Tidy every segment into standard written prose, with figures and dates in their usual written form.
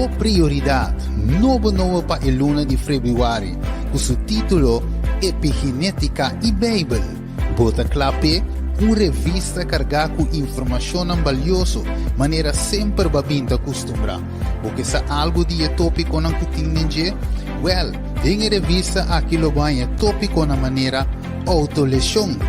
Bo Prioridat, nobo nobo pa e luna di febrüari, ku su título Epigenétika i Beibel. Bo ta kla p'e? Un revista kargá ku informashonnan balioso, manera semper bo a bin ta kustumbrá. Bo ke sa algu di e tópikonan ku tin den dje? Wèl, den e revista aki lo bo haña tópikonan manera, Autoleshon,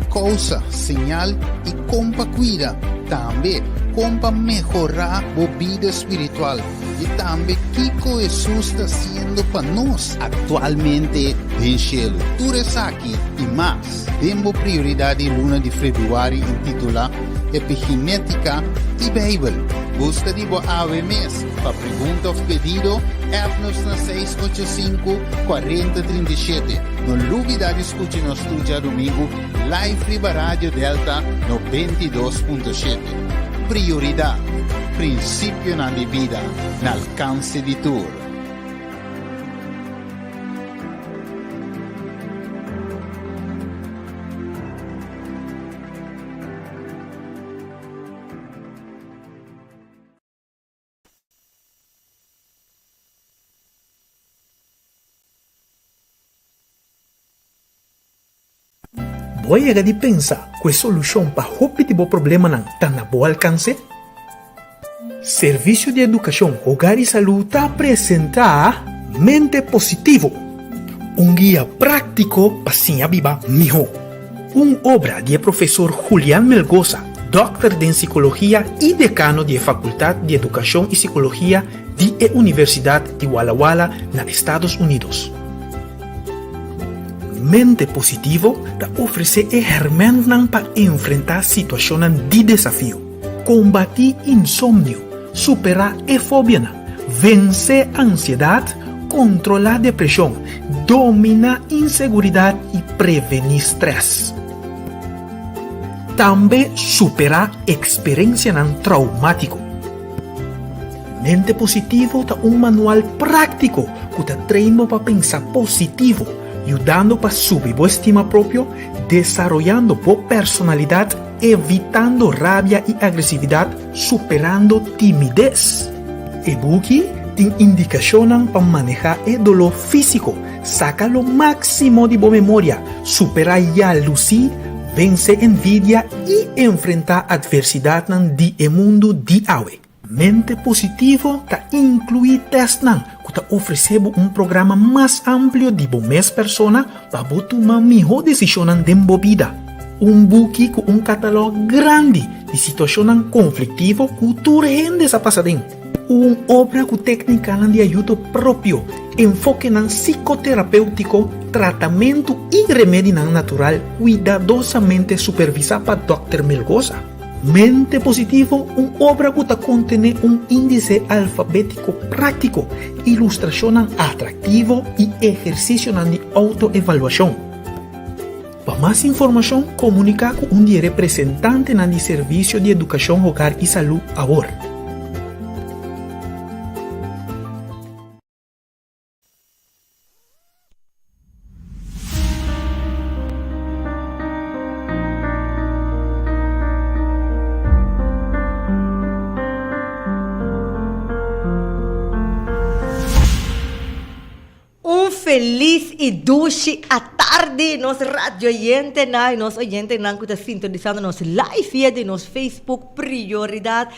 kousa, señal i kon pa kuida, tambe kon pa mehorá bo bida spiritual i tambe kiko Hesus ta hasiendo pa nos aktualmente den shelu. Tur esaki i mas den bo prioridat di luna di febrüari intitulá Epigenétika i Beibel. Buska di bo awe mes! Pa pregunta of pedido, app nos na 685 40 37. No lubida di skucha nos tur djadumingu live riba Radio Delta 92.7. Prioridat, prinsipionan di bida na alkanse di tur. Bo a yega di pensa ku e solushon pa hopi di bo problemanan ta na bo alkanse? Servisio di Edukashon, Hogar i Salú ta presentá Mente Positivo, un guia práktiko pa siña biba mihó. Un obra di e profesor Julian Melgoza, dòkter den sikologia i dekano di e Fakultat di Edukashon i Sikologia di e Universidat di Walla Walla na Estados Unidos. Mente Positivo ta ofresé e hèrmèntnan pa enfrentá situashonnan di desafio, kombatí insomnio, superá e fobianan, vensé ansiedat, kontrolá depreshon, dominá inseguridat i prevení strès. Tambe superá eksperensianan traumátiko. Mente Positivo ta un manual práktiko ku ta train bo pa pensa positivo, yudando pa subi bo estima propio, desaroyando bo personalidat, evitando rabia i agresividat, superando timides. E buki tin indikashonnan pa manehá e doló físiko, saka lo máksimo di bo memoria, superá yalusí, vense envidia i enfrentá atversidatnan di e mundu di awe. Mente Positivo ta inkluí tèstnan ku ta ofresé bo un programa mas amplio di bo mes persona pa bo tuma mihó desishonnan den bo bida. Un buki ku un katalòg grandi di situashonnan konfliktivo ku tur hende sa pasa den. Un obra ku téknikanan di ayudo propio, enfokenan sikoterapéutiko, tratamentu i remedinan natural kuidadosamente supervisá pa Dòkter Melgoza. Mente Positivo, un obra ku ta kontené un índise alfabétiko práktiko, ilustrashonnan atraktivo i ehersisionan di outoevaluashon. Pa mas informashon, komuniká ku un di e representantenan di Servisio di Edukashon Hogar i Salú awor. Un felis i dushi atardi nos radioyentenan i nos oyentenan ku ta sintonisando nos live via di nos Facebook Prioridat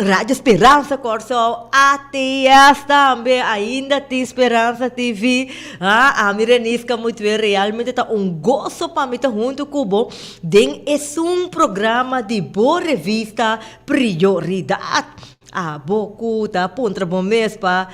Radio Speransa Kòrsou, ATS tambe, ainda tin Speransa TV. Ami Renisca Mutué realmente ta un goso pa mi ta huntu ku bo den esun programa di bo revista Prioridat. Abo ku ta puntra bo mes pa.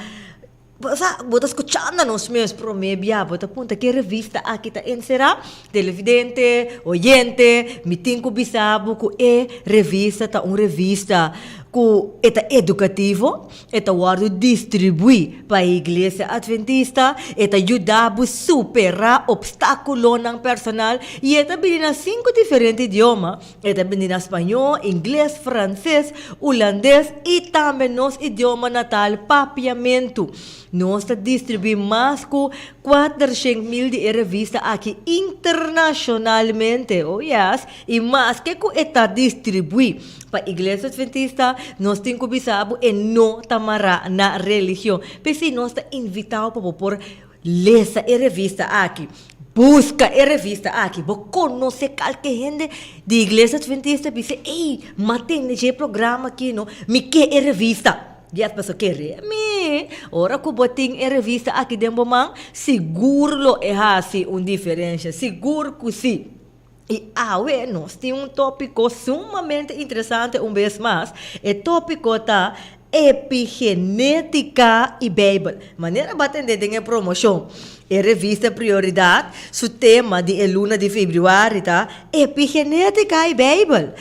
Bo sa, bo ta skuchando nos mes promé bia, bo ta punta ke revista aki ta enserá? Televidente, oyente, mi tin ku bisa bo ku e revista ta un revista ku e ta edukativo, e ta wòrdu distribuí pa e Iglesia Adventista, e ta yuda bo superá opstákulonan personal i e ta bini na sinku diferente idioma. E ta bini na spañó, ingles, franses, ulandes i tambe nos idioma natal papiamentu. Nos ta distribuí mas ku 400.000 di e revista aki internashonalmente, oh yes, i maske ku e ta distribuí pa Iglesia Adventista, nos tin ku bisa bo e no ta mará na religion. P'esei nos ta invitá bo pa bo por lesa e revista aki. Buska e revista aki. Bo konosé kalke hende di Iglesia Adventista bisa, Ey, m'a tende dje programa aki no, mi ke e revista. Dies paso kere mi. Ora ku bo tin e revista aki den bo man, sigur lo e hasi un diferensha, sigur ku si. I awe nos tin un tópiko sumamente interesante un bes mas. E tópiko ta Epigenétika i Beibel. Manera bo a tende den e promoshon, e revista Prioridat su tema di e luna di febrüari ta Epigenétika i Beibel.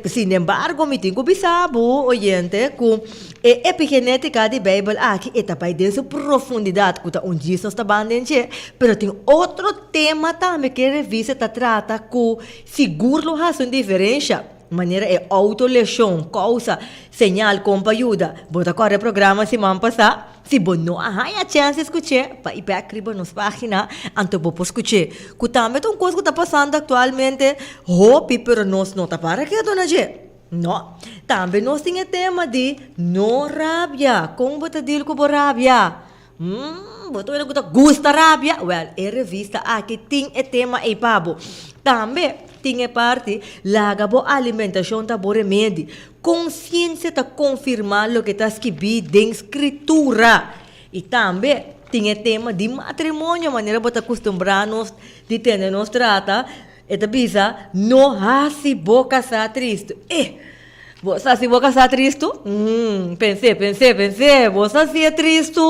Sinembargo, mi tin ku bisa bo, oyente, ku e epigenétika di Beibel aki e ta bai den su profundidat, ku ta un djis nos ta ban den dje, pero tin otro Tema tambe ku e revista ta trata ku sigur lo hasi un diferensha, manera e outo leshon, kousa, señal kon pa yuda. Bo ta kòrda e programa siman pasá? Si bo no a haña chèns di skuch'é, bai bèk riba nos página, anto bo por skuch'é. Ku tambe ta un kos ku ta pasando aktualmente hopi, pero nos no ta para ketu na dje. No. Tambe nos tin e tema di no rabia. Kon bo ta dil ku bo rabia? Umm, bo ta wende ku ta gusta rabia? Wèl, e revista aki tin e tema ei pa bo. Tambe tin e parti Laga bo alimentashon ta bo remedi. Kon siensia ta konfirmá loke ta skibí den Skritura? I tambe tin e tema di matrimonio, manera bo ta kustumbrá nos di tende nos trata. E ta bisa, No hasi bo kasá tristu. Eh! Bo sa si bo kasá tristu? Umm, pens'é, pens'é, pens'é. Bo sa si e tristu?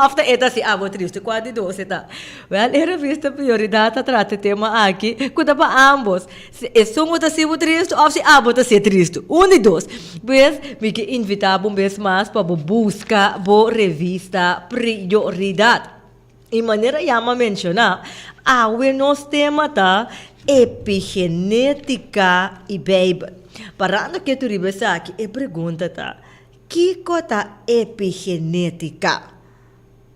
Òf ta e ta hasi abo tristu? Kua di dos e ta? Wèl, e revista Prioridat ta trata e tema aki ku ta pa ámbos. Si esun ku ta hasi bo tristu òf si abo ta hasié tristu. Un di dos. Pues, mi ke invitá bo un bes mas pa bo buska bo revista Prioridat. I manera ya m'a menshoná, awe nos tema ta epigenétika i Beibel. Parando ketu riba esaki, e pregunta ta, Kiko ta epigenétika?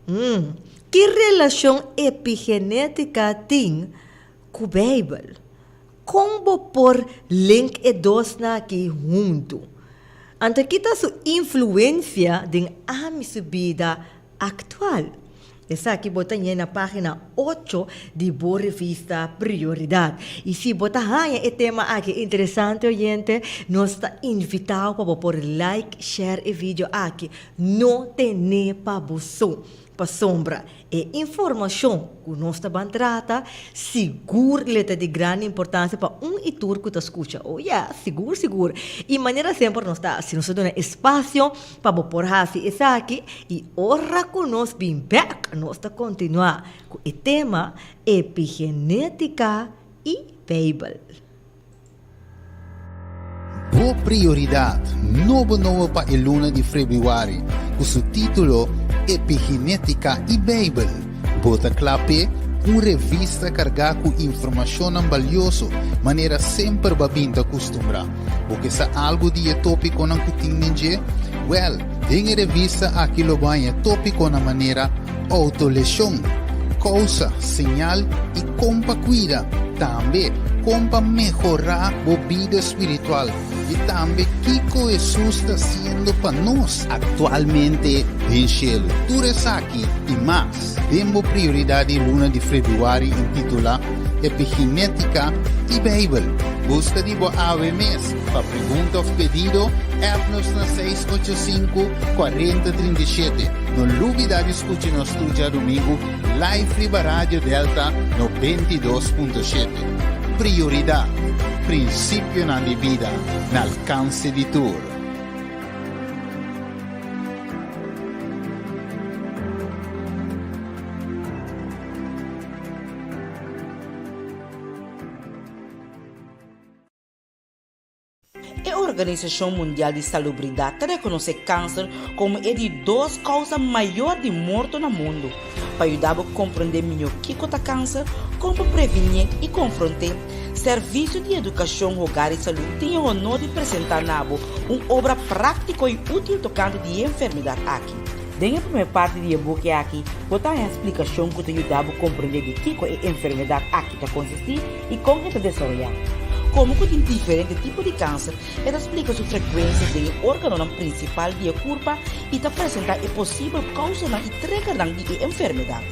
Hmm, ki relashon epigenétika tin ku Beibel? Kon bo por link e dosnan aki huntu? Anto ki ta su influensia den ami su bida aktual? Esaki bo ta ñe na página ocho di bo revista Prioridat. I si bo ta haña e tema aki interesante oyente, nos ta invitá bo pa bo por like, share e video aki. No ten'é pa bo so. Pasobra e informashon ku nos ta ban trata sigur le ta di gran importansia pa un i tur ku ta skucha. Oh ya, sigur sigur. I manera semper nos ta hasi, nos ta duna espasio pa bo por hasi esaki i ora ku nos bin bèk nos ta kontinuá ku e tema Epigenétika i Beibel. Bo Prioridat, nobo nobo pa e luna di febrüari, ku su título Epigenétika i Beibel. Bo ta kla p'e? Un revista kargá ku informashonnan balioso, manera semper bo a bin ta kustumbrá. Bo ke sa algu di e tópikonan ku tin den dje? Wèl, den e revista aki lo bo haña tópikonan manera Outoleshon, kousa, señal i kon pa kuida. Tambe, kon pa mehorá bo bida spiritual i tambe kiko Hesus ta hasiendo pa nos aktualmente den shelu. Tur esaki i mas den bo Prioridat di luna di febrüari intitulá Epigenétika i Beibel. Buska di bo awe mes. Pa pregunta òf pedido, app nos na 685 40 37. No lubidá di skucha nos tur djadumingu live riba Radio Delta 92.7. Prioridat, prinsipionan di bida na alkanse di tur. E Organisashon Mundial di Salubridat ta rekonosé kanser komo e di dos kousa mayor di morto na mundu. Pa yuda bo komprondé mihó kiko ta kanser, kon pa previnié i konfront'é, Servisio di Edukashon Hogar i Salú tin e honor di presentá na bo un obra práktiko i útil tokante di e enfermedat aki. Den e promé parti di e buki aki, bo ta haña splikashon ku ta yuda bo komprendé di kiko e enfermedat aki ta konsistí i kon e ta desaroyá. Komo ku tin diferente tipo di kanser, e ta splika su frekuensia den e órganonan prinsipal di e kurpa i ta presentá e posibel kousanan i triggernan di e enfermedat.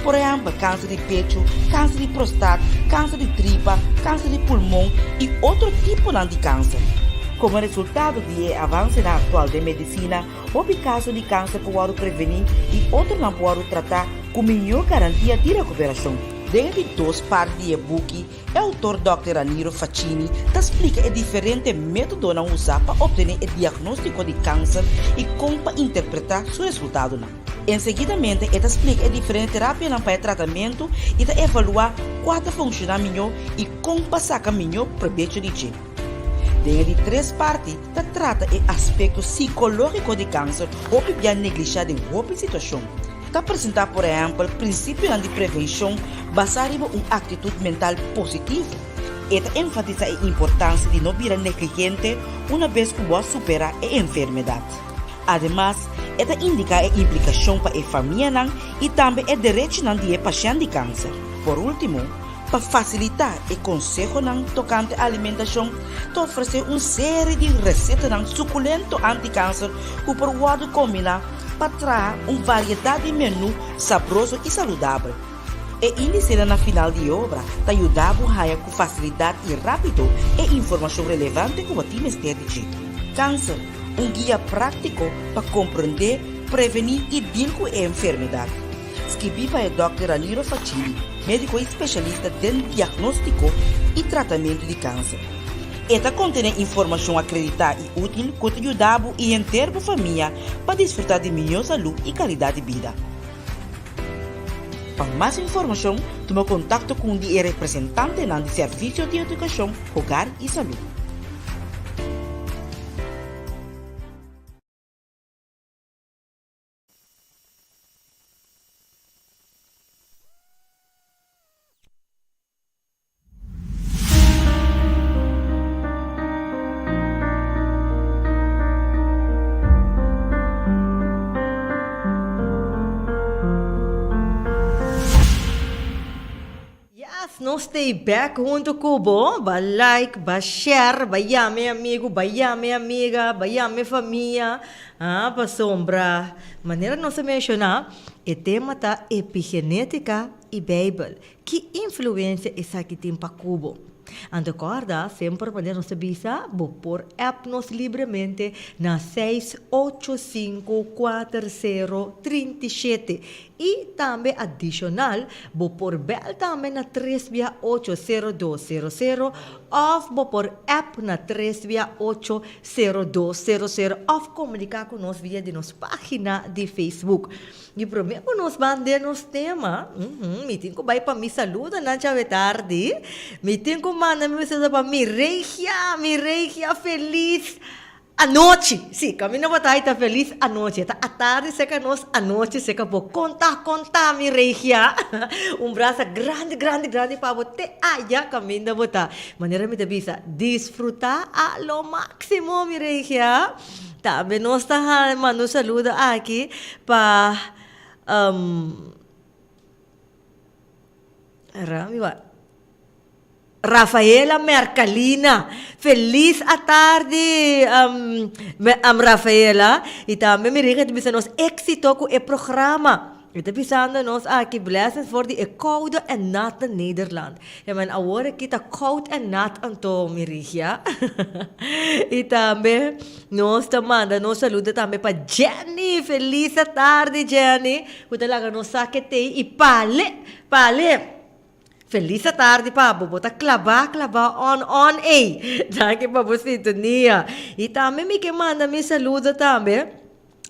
Por ehèmpel, kanser di pechu, kanser di prostat, kanser di tripa, kanser di pulmon i otro tiponan di kanser. Komo resultado di e avansenan aktual den medisina, Hopi kaso di kanser por wòrdu prevení i otronan por wòrdu tratá ku mihó garantia di rekuperashon. Den e di dos parti di e buki, e outor Dòkter Raniero Faccini ta splika e diferente métodonan usá pa optené e diagnóstiko di kanser i kon pa interpretá su resultadonan. Enseguidamente e ta splika e diferente terapianan pa e tratamentu i ta evaluá kua ta funshoná mihó i kon pa saka mihó probecho di dje. Den e di tres parti ta trata e aspekto sikológiko di kanser hopi bia neglishá den hopi situashon. Ta presentá por ehèmpel prinsipionan di prevenshon basá riba un aktitut mental positivo. E ta enfatisá e importansia di no bira negligente una bes ku bo a superá e enfermedat. Ademas, e ta indiká e implikashon pa e famianan i tambe e derechonan di e pashènt di kanser. Por último, Pa fasilitá e konsehonan tokante alimentashon, ta ofresé un seri di resetanan sukulento antikanser ku por wòrdu kombiná pa traha un variedat di menú sabroso i saludabel. E índisenan na final di e obra ta yuda bo haña ku fasilidat i rápido e informashon relevante ku bo tin mester di dje. Kanser, un guia práktiko pa komprendé, prevení i dil ku e enfermedat. Skibí pa e dòkter Raniro Facchini, médiko i spesialista den diagnóstiko i tratamentu di kanser. E ta kontené informashon akreditá i útil ku ta yuda bo i henter bo famia pa disfrutá di mihó salú i kalidat di bida. Pa mas informashon, tuma kontakto ku un di e representantenan di Servisio di Edukashon, Hogar i Salú. Yes, nos stay back hunto cu bo. Ba like, ba share, ba yama e amigo, ba yama e amiga, ba yama e famia. Ah, pasobra manera nos a menciona, e tema ta epigenetica y Bijbel. Ki influencia esaki tin pa cu bo? Anto corda, semper manera nos ta bisa, bo por app nos libremente na seis ocho sinku kuater sero 37. I tambe adishonal bo por bèl tambe na tres bia ocho sero dos sero sero òf bo por app na tres bia ocho sero dos sero sero òf komuniká ku nos via di nos página di Facebook. I promé ku nos ban den nos tema, mi tin ku bai pa mi saludonan djawe tardi, mi tin ku manda mi saludo pa mi Regia, mi Regia felis Anochi! Sí, kaminda bo ta ta felis anochi. E ta atardi seka nos, anochi seka bo. Konta, konta mi Regia. Un brasa grandi, grandi, grandi pa bo te aya kaminda bo ta. Manera mi ta bisa, disfruta a lo maximo mi Regia. Tambe nos ta manda un saludo aki pa Rami wa. Rafaela Mercalina, Felis atardi am Rafaela y tambe mi Rika ta bisa nos exito cu e programa. E ta bisando nos aki blessings for di e koude en natte Nederland. Ja men awor aki ta koud en nat anto mi Rigia. Y tambe nos ta manda nos saludo tambe pa Jenny. Felis atardi Jenny cu ta laga nos sa ke tey y pale pale. Felis atardi pa bo, bo ta klabá klabá on on ey. Danki pa bo sintonia. I tambe mi ke manda mi saludo tambe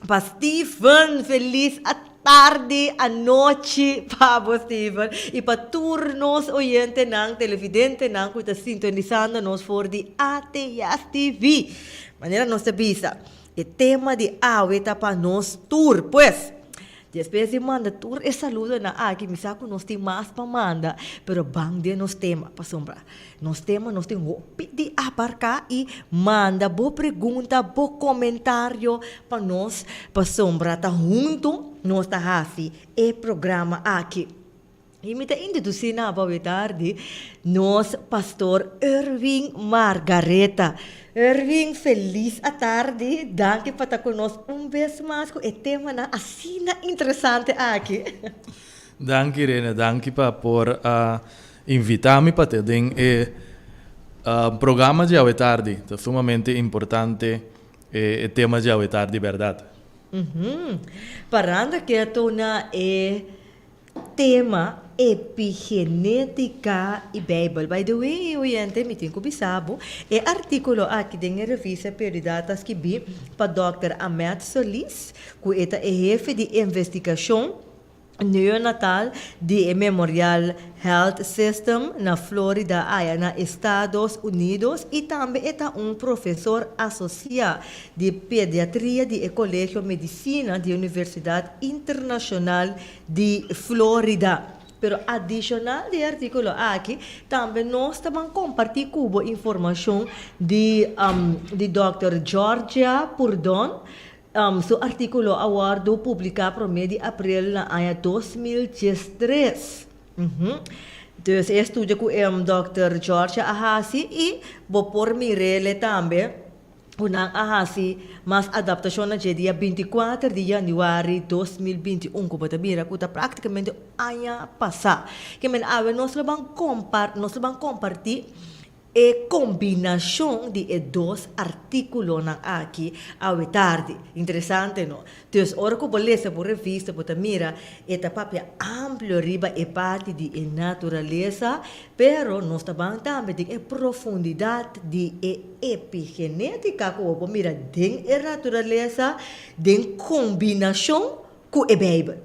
pa Steven. Felis atardi, anochi pa bo Steven i pa tur nos oyentenan, televidentenan ku ta sintonisando nos for di ATS TV. Manera nos ta bisa, e tema di awe ta pa nos tur. Pues. Despues di manda tur e saludonan aki, mi sa ku nos tin mas pa manda, pero ban den nos tema, pasobra nos tema nos tin hopi di abarká i manda bo pregunta, bo komentario pa nos, pasobra ta huntu nos ta hasi e programa aki. I mi ta introdusí na bo awe tardi nos Pastor Erwin Margaretha. Erwin, felis atardi. Danki pa ta ku nos un bes mas ku e temanan asina interesante aki. Danki Rene, danki pa por a invitá mi pa ta den e programa di awe tardi. Ta sumamente importante e tema di awe tardi bèrdat. Parando ketu na e Tema, Epigenétika i Beibel. By the way, oyente, mi tin ku bisa bo, e artíkulo aki den e revista Prioridad ta skibí pa dòkter Ahmed Solis, ku e ta e hefe di investigashon neonatal di e Memorial Health System na Florida aya na Estados Unidos i tambe e ta un profesor asosiá di pediatria di e Kolegio Medisina di Universidat Internashonal di Florida. Pero adishonal di e artíkulo aki, tambe nos ta ban kompartí ku bo informashon di di dòkter Georgia Purdon. Su artíkulo a wòrdu publiká promé di aprel na aña 2013. Dus e estudio ku dòkter Georgia a hasi i bo por mir'é tambe. ku nan a hasi mas adaptashon na dje dia 24 di yanüari 2021 ku bo ta mira ku ta praktikamente aña pasá. Ke men awe nos lo ban kompar nos lo ban kompartí e kombinashon di e dos artíkulonan aki awe tardi. Interesante no? Dus ora ku bo lesa bo revista bo ta mira e ta papia amplio riba e parti di e naturalesa pero nos ta ban tambe den e profundidat di e Epigenétika ku bo por mira den e naturalesa den kombinashon ku e Beibel.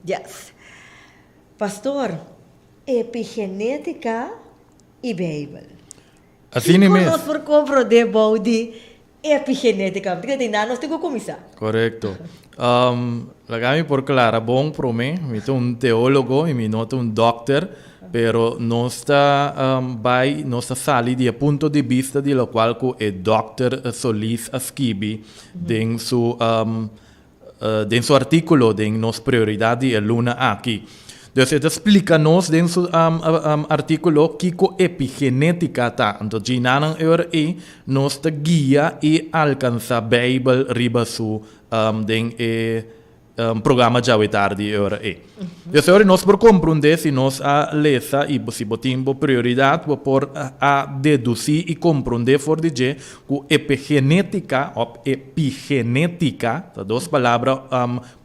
Yes. Pastor, epigenétika i Beibel. Asina Kiko mes. nos por komprondé bou di epigenétika? Pasobra di nan nos tin ku kuminsá. Korekto. Laga mi por klara bon promé, mi ta un teólogo i mi no ta un dòkter. Pero nos ta bai, nos ta sali di e punto di bista di locual cu e Dòkter Solis a skibi den su den su articulo den nos prioridad di e luna aki. Dus e ta splica nos den su articulo kico epigenetica ta. Anto djinanan e ora ei nos ta guia i alcansa Bijbel riba su den e programa djawe tardi e ora ei. Dus e ora nos por komprondé si nos a lesa i si bo tin bo prioridat bo por a dedusí i komprondé for di dje ku epigenétika òf epigenétika ta dos palabra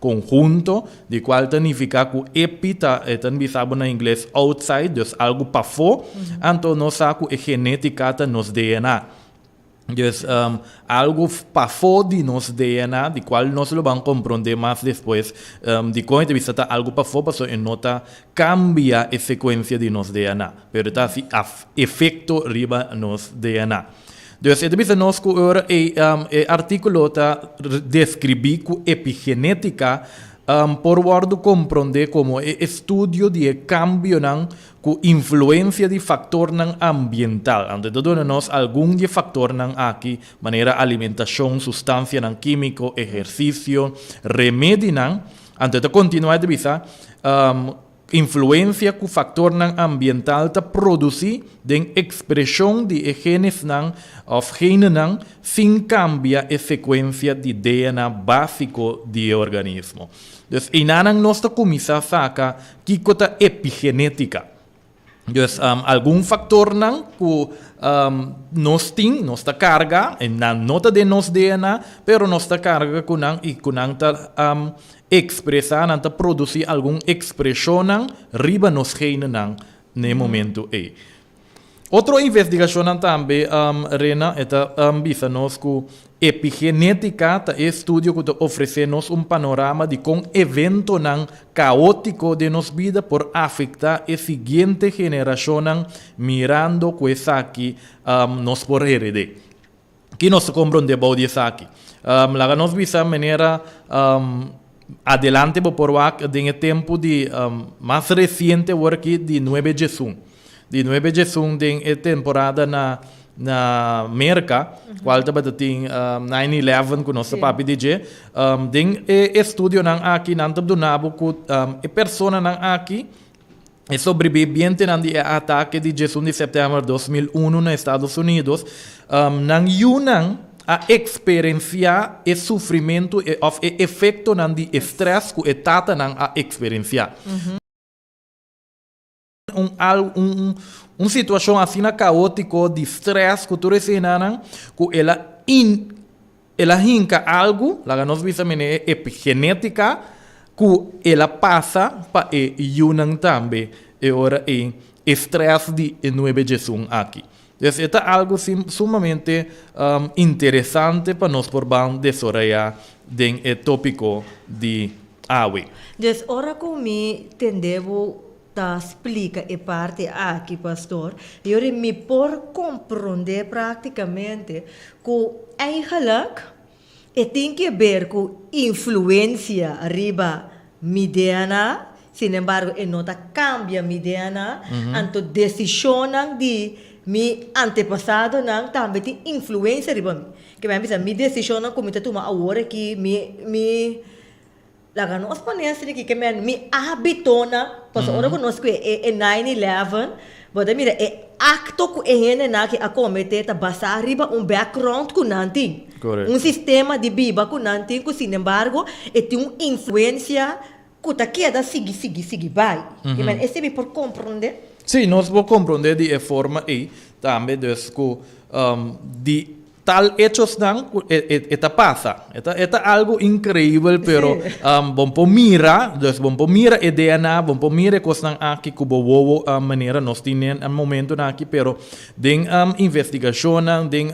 konhunto di kual ta nifiká ku epi ta e ta bisa bo na ingles outside dus algu pafó anto nos sa ku e genétika ta nos DNA. Dus algu pafó di nos DNA, di kual nos lo ban komprondé mas despues dikon e ta bisa ta algu pafó, pasobra e no ta kambia e sekuensia di nos DNA, pero e ta hasi efekto riba nos DNA. Dus e ta bisa nos ku ora e e artíkulo ta deskribí ku epigenétika por wòrdu komprondé komo e estudio di e kambionan Ku influensia di faktornan ambiental. Anto e ta duna nos algun di e faktornan aki, manera alimentashon, sustansianan kímiko, ehersisio, remedinan. Anto e ta kontinuá e ta bisa, Influensia ku faktornan ambiental ta produsí den ekspreshon di e genesnan òf genenan sin kambia e sekuensia di DNA básiko di e organismo. Dus einanan nos ta kuminsá saka Kiko ta epigenétika? Dus algun faktornan ku nos tin, nos ta karga, e nan no ta den nos DNA, pero nos ta karga ku nan i ku nan ta ekspresá, nan ta produsí algun ekspreshonnan riba nos genenan na e momentu ei. Otro investigashonnan tambe, Rena, e ta bisa nos ku epigenétika ta e estudio ku ta ofresé nos un panorama di kon eventonan kaótiko den nos bida por afektá e siguiente generashonnan mirando ku esaki nos por hered'é. Ki nos ta komprondé bou di esaki? Laga nos bisa manera. Adelante bo por wak den e tempu di mas resiente awor aki di nuebe djesun. Di nuebe djesun den e temporada na na Merka, kual tabata tin nine eleven ku nos ta papia di dje. Den e estudionan aki nan ta duna bo ku e personanan aki E sobrebibientenan di e atake di diesun di sèptèmber 2001 na Estados Unidos, nan yunan a eksperensiá e sufrimentu òf e efektonan di e strès ku e tatanan a eksperensiá. Un un un situashon asina kaótiko di strès ku tur eseinan ku el a in El a hinka algu, laga nos bisa mene e epigenétika, ku el a pasa pa e yunan tambe e ora ei e strès di e nuebe djesun aki. Dus e ta algu sumamente interesante pa nos por ban desorayá den e tópiko di awe. Dus ora ku mi tende bo ta splika e parti aki, pastor, yori mi por komprondé práktikamente Ku eigenlijk e tin ke ber ku influensia riba mi DNA, sinembargo e no ta kambia mi DNA, anto desishonnan di mi antepasadonan tambe tin influensia riba mi. Ke mi a bisa mi desishonnan ku mi ta tuma awor aki, mi mi. Laga nos pone asina ki ke men mi habitonan, pasobra ora ku nos kue e e nine eleven, bo ta mira e akto ku e hendenan aki a komete ta basá riba un background ku nan tin. Un sistema di biba ku nan tin ku sinembargo e tin un influensia ku ta keda sigui sigui sigui bai. Ke men esei mi por komprondé? Sí, nos por komprondé di e forma ei tambe dus ku di Tal hechosnan cu e ta pasa. E ta e ta algo increibel pero bon por mira, dus bon por mira e DNA, bon por mira e cosnan aki cu bo wowo manera nos tin den e momentonan aki pero den investigacionnan, den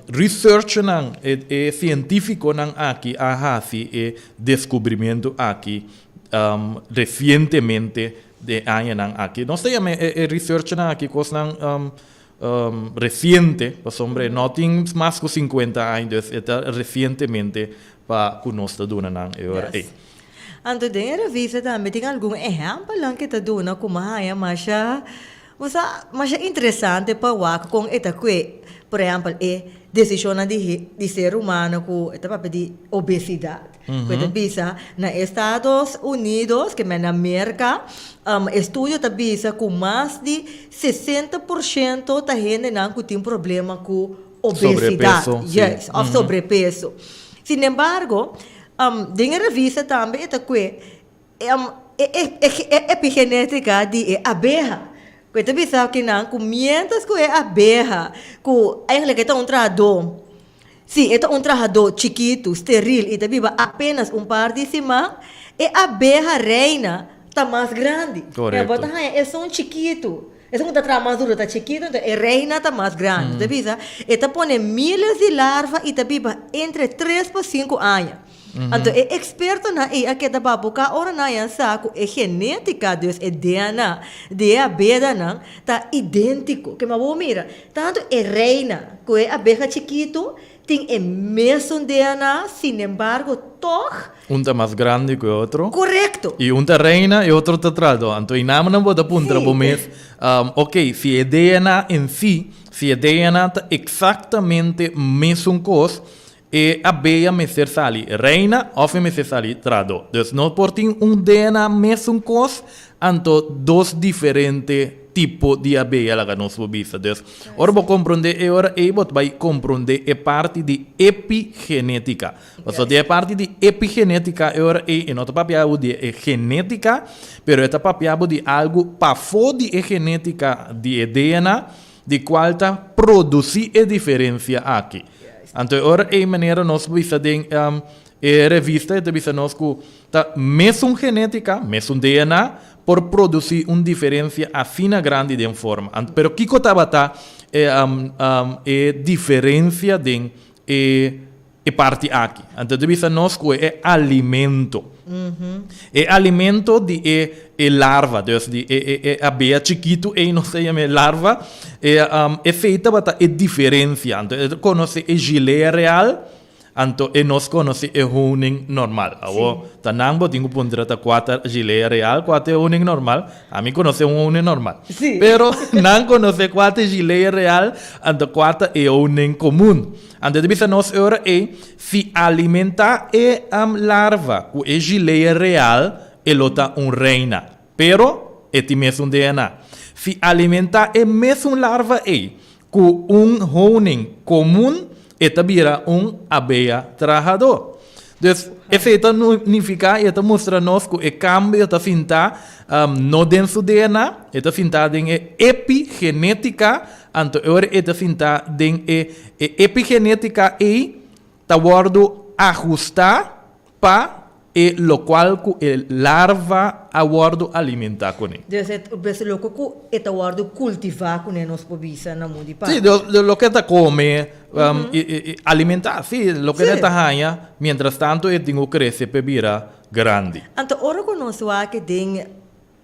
researchnan e e cientificonan aki a haci e descubrimento aki recientemente den añanan aki. Nos ta yama e e researchnan aki cosnan Reciente, pasobra e no tin mas cu 50 aña, dus e ta recientemente pa cu nos ta duna nan e ora ey. Anto den e revista tambe tin algun ehempelnan ke ta duna ku mi a haña masha, bo sa, masha interesante pa wak kon e ta kue, por ehempel, e desishonnan di di ser humano ku e ta papia di obesidat. Ku e ta bisa na Estados Unidos, ke men na Merka, estudio ta bisa ku mas di 60% ta hendenan ku tin problema ku obesidat. Sobrepeso, si. Yes, òf sobrepeso. Sinembargo, den e revista tambe e ta kue e epigenétika di e abeha. Ku e ta bisa kinan ku miéntras ku e abeha, ku eigenlijk e ta un trahadó, Si e ta un trahadó chikitu, steril i ta biba apénas un par di siman, e abeha reina ta mas grandi. Korekto. Bo ta haña esun chikitu, esun ku ta traha mas duru ta chikitu, enton e reina ta mas grandi. Ta bisa, e ta pone míles di larva i ta biba entre tres pa sinku aña. Anto e ekspertonan ei a keda babuká ora nan a sa ku e genétika, dus e DNA, di e abedanan ta idéntiko. Ke ma bo mira, tantu e reina ku e abeha chikitu tin e mesun DNA, sinembargo tòg. Un ta mas grandi ku e otro. Korekto. I un ta reina i otro ta trahadó. Anto i nan bo ta puntra bo mes, oke, si e DNA en si, si e DNA ta eksaktamente mesun kos, E abeya mester sali reina of e mester sali trahadó. Dus no por tin un DNA mesun kos, anto dos diferente tipo di abeya laga nos por bisa. Dus ora bo komprondé e ora ei bo ta bai komprondé e parti di epigenétika. Pasobra den e parti di epigenétika e ora ei e no ta papia bo di e genétika, pero e ta papia bo di algu pafó di e genétika di e DNA, di cual ta produci e diferencia aki. Anto e ora ey manera nos bisa den e revista e ta bisa nos cu ta mesun genetica, mesun DNA por produci un diferencia asina grandi den forma. Anto pero kico tabata e e diferencia den e E parti aki. Anto ta bisa nos ku e alimento. E alimento di e e larva, dus di e e e abea chikitu ei nos ta yama e larva, e esei tabata e diferensia. Anto e ta konosé e gilea real. Anto e nos konosé e honing normal. Awor, ta nan bo tin ku puntra ta kua ta gilea real, kua ta e honing normal. Ami konosé un honing normal. Pero nan konosé kua ta e gilea real, anto kua ta e honing komun. Anto e ta bisa nos e ora ei, si alimentá e larva ku e gilea real, e lo ta un reina. Pero e tin mesun DNA. Si alimentá e mesun larva ei Ku un honing komun e ta bira un abeya trahadó. Dus, esei ta nifiká i e ta mustra nos ku e kambio ta sintá no den su DNA, e ta sintá den e epigenétika, anto e ora e ta sintá den e epigenétika ei ta wòrdu ahustá pa e lokual ku e larva a wòrdu alimentá kuné. Dus e bes loke ku e ta wòrdu kultivá kuné nos por bisa na mun di papia. Sí, loke e ta kome, alimentá, sí, loke e ta haña, mientras tanto e tin ku krese pa e bira grandi. Anto ora ku nos wak den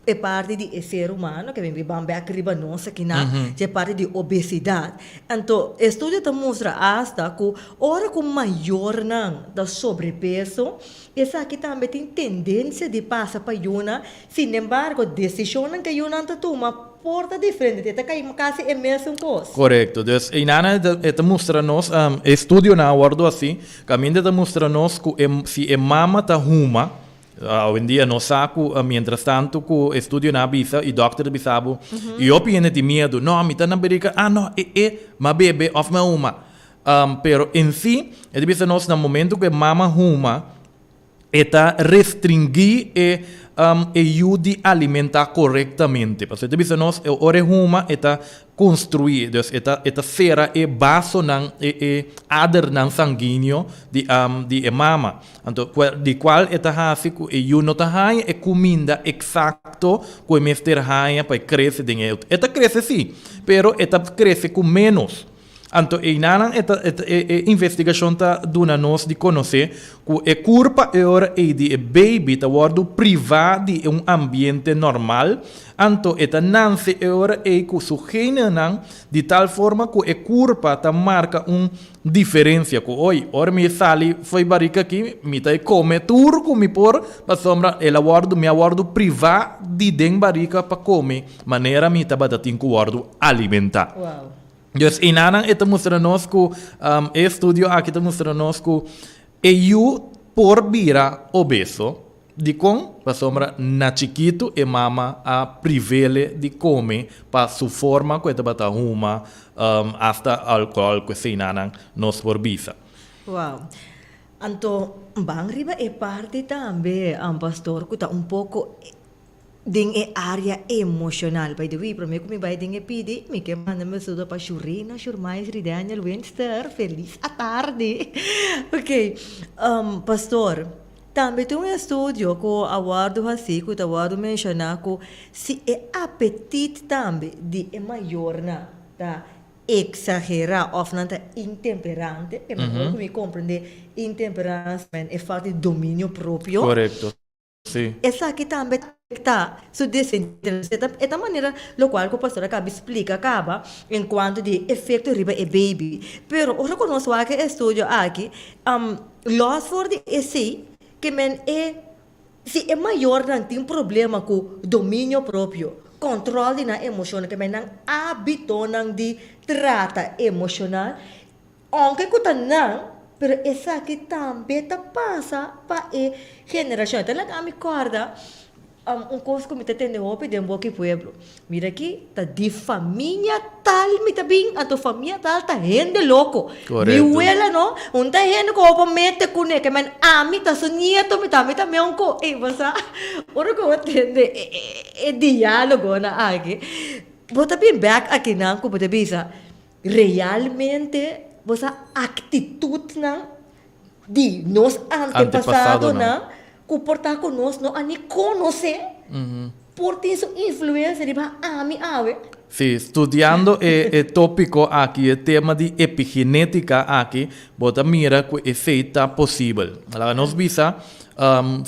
E parti di e ser humano ke bin biban bek riba nos akinan, dje parti di obesidat. Anto estudio ta mustra asta ku ora ku mayornan ta sobrepeso, esaki tambe tin tendensia di pasa pa yunan. Sinembargo, desishonnan ke yunan ta tuma por ta diferente, e ta kai kasi e mesun kos. Korekto. Dus einan e ta mustra nos, e estudionan a wòrdu hasi, kaminda e ta mustra nos ku e si e mama ta huma, Awendia nos sa ku mientras tanto ku estudionan a bisa i dòkter ta bisa bo i hopi hende tin miedu, no mi ta na berika, ah no e e m'a bebe òf m'a huma. Pero en si e ta bisa nos na momento ku e mama huma e ta restringí e e yu di alimentá korektamente. Pasobra e ta bisa nos ora e huma e ta konstruí, dus e ta e ta sera e basonan e e adernan sanguíneo di di e mama. Anto di kual e ta hasi ku e yu no ta haña e kuminda eksakto ku e mester haña pa e krese den e. E ta krese sí, pero e ta krese ku ménos. Anto einanan e ta e e investigashon ta duna nos di konosé ku e kurpa e ora ei di e baby ta wòrdu privá di un ambiente normal, anto e ta nanse e ora ei ku su genenan di tal forma ku e kurpa ta marka un Diferencia cu hoy, ora mi sali fo'i barica aki, mi ta e come tur cu mi por, pasobra el a wordo, mi a wordo priva di den barica pa come manera mi tabata tin cu wordo alimenta. Wow. Dus einanan e ta mustra nos cu, e estudio aki ta mustra nos cu e yu por bira obeso, Dikon? Pasobra na chikitu e mama a privele di kome pa su forma ku e tabata huma, asta alkohòl ku eseinan nos por bisa. Wow. Anto ban riba e parti tambe, pastor, ku ta un poko den e área emoshonal. By the way, promé ku mi bai den e pidi, mi ke manda mi saludo pa Shurena Shurmaisri Daniel Winster. Felis atardi. Ok, pastor. Tambe tin un estudio ku a wòrdu hasí ku ta wòrdu menshoná ku si e apetit tambe di e mayornan ta eksagerá òf nan ta intemperante, e mehor ku mi komprendé intemperansia men e falta di dominio propio. Korekto, si. Esaki tambe ta afektá su desendencia. E ta manera lokual ku pastor a kaba di splika kaba enkuanto di e efekto riba e baby. Pero ora ku nos wak e estudio aki, Los for di esei ke men e si e mayornan tin problema ku dominio propio, kòntròl di nan emoshonnan, ke men nan ábitonan di trata emoshonal, ounke ku ta nan, pero esaki tambe ta pasa pa e generashon. Ta laga mi kòrda Un kos ku mi ta tende hopi den boki pueblo, mira aki ta di famia tal mi ta bin, anto famia tal ta hende loko. Mi wela no, un ta hende ku bo por mete kuné, ke men ami ta su nieto mi ta, mi ta meun ku, ey bo sa, ora ku bo tende e diálogonan aki, bo ta bin bèk akinan ku bo ta bisa, realmente bo sa aktitutnan di nos antepasadonan ku por ta ku nos no a ni konosé, por tin su influensia riba ami awe. Sí, studiando e e tópiko aki, e tema di epigenétika aki, bo ta mira ku esei ta posibel. Laga nos bisa,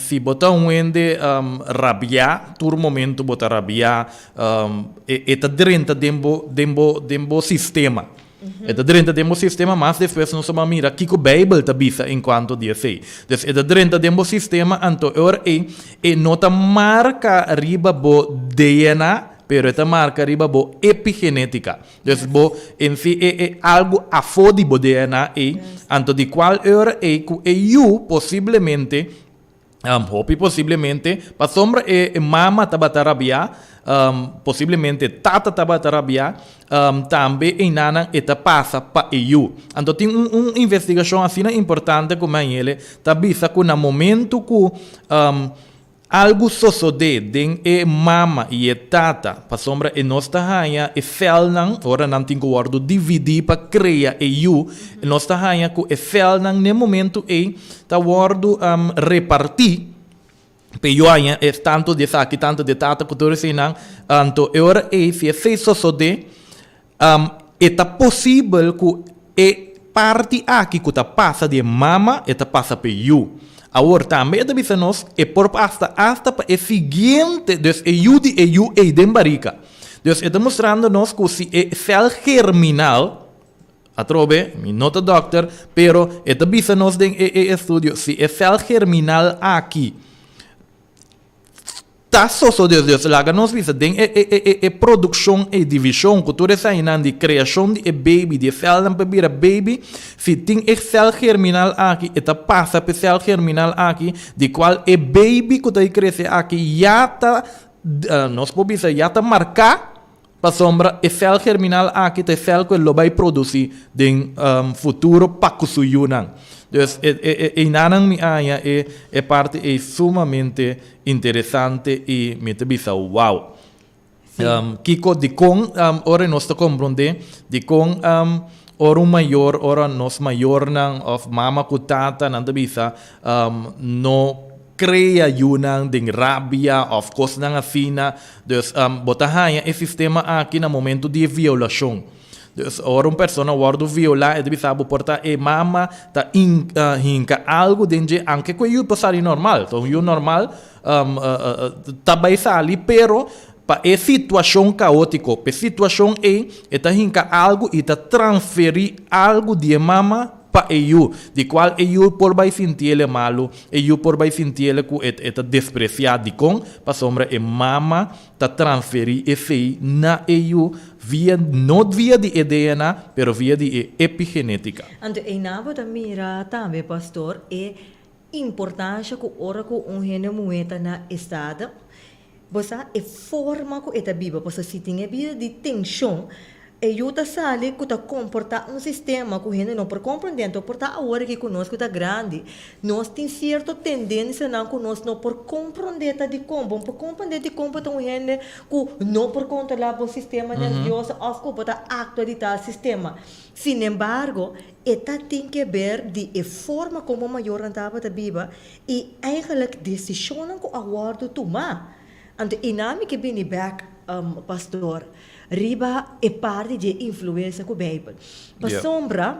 si bo ta un hende rabiá, tur momento bo ta rabiá, e e ta drenta den bo den bo den bo sistema. E ta drenta den bo sistema, mas despues nos a mira kiko Beibel ta bisa en kuanto di esei. Dus e ta drenta den bo sistema, anto e ora ei e no ta marka riba bo DNA, pero e ta marka riba bo epigenétika. Dus bo en si e e algu afó di bo DNA ei, anto di kual e ora ei ku e yu posiblemente Hopi posiblemente pasobra e mama tabata rabiá, posiblemente tata tabata rabiá, tambe einanan e ta pasa pa e yu. Anto tin un un investigashon asina importante ku Mayele ta bisa ku na momento ku algu sosodé den e mama i e tata, pasobra e nos ta haña e sèlnan ora nan tin ku wòrdu dividí pa krea e yu, nos ta haña ku e sèlnan n'e momento ei Ta wòrdu repartí p'e yu haña e tantu di esaki, tantu di e tata ku tur eseinan. Anto e ora ei si esei sosodé, e ta posibel ku e parti aki ku ta pasa di e mama, e ta pasa p'e yu. Awor tambe e ta bisa nos e por pasa asta pa e siguiente, dus e yu di e yu ei den barika. Dus e ta mustrando nos ku si e sèl germinal, Atrobe, mi no ta dòkter, pero e ta bisa nos den e e estudio, si e sèl germinal aki ta sosodé, dus laga nos bisa den e e e e produkshon ei, divishon ku tur esainan di kreashon di e baby, di e sèlnan pa bira baby, si tin e sèl germinal aki, e ta pasa pa e sèl germinal aki, di kual e baby ku ta krese aki ya ta, nos por bisa ya ta marká, Pasobra e sèl germinal aki ta e sèl ku e lo bai produsí den futuro pa ku su yunan. Dus e e e einanan mi a haña e e parti ei sumamente interesante i mi ta bisa wow. Kiko dikon ora nos ta komprondé dikon ora un mayor ora nos mayornan òf mama ku tata nan ta bisa no krea yunan den rabia òf kosnan asina. Dus bo ta haña e sistema aki na momento di e violashon. Dus ora un persona wòrdu violá e ta bisa bo por ta e mama ta hinka algu den dje anke ku e yu por sali normal. Ta un yu normal ta bai sali pero pa e situashon kaótiko, pa e situashon ei e ta hinka algu i ta transferí algu di e mama pa e yu, di kual e yu por bai sintiel e malu, e yu por bai sintiel ku e e ta despresiá. Dikon? Pasobra e mama ta transferí esei na e yu via, no via di e DNA, pero via di e epigenétika. Anto einan bo ta mira tambe, pastor, e importansha ku ora ku un hende muhé ta na estado, Bo sa e forma ku e ta biba, pasobra si tin e bida di tenshon, e yu ta sali ku ta komportá un sistema ku hende no por komprendé. Anto por ta awor aki ku nos ku ta grandi, nos tin sierto tendensianan ku nos no por komprendé ta dikon. Bo no por komprendé dikon bo ta un hende ku no por kontrolá bo sistema nervioso òf ku bo ta aktua di tal sistema. Sinembargo, e ta tin ke ber di e forma kon bo mayornan tabata biba I eigenlijk desishonnan ku a wòrdu tumá. Anto i nan mi ke bini bèk, pastor, riba e parti di e influensia ku Beibel. Pasobra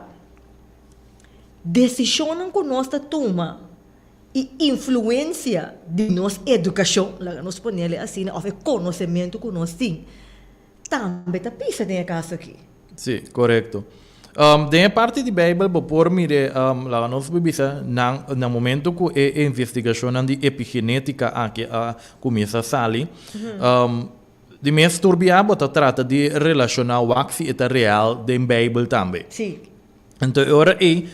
desishonnan ku nos ta tuma i influensia di nos edukashon, laga nos ponele asina, òf e konosementu ku nos tin, tambe ta pisa den e kaso aki. Sí, korekto. Den e parti di Beibel bo por mir'é, laga nos por bisa, nan na momento ku e investigashonnan di epigenétika aki a kuminsá sali, di mes tur bia bo ta trata di relashoná wak si e ta real den Beibel tambe. Sí. Anto e ora ei,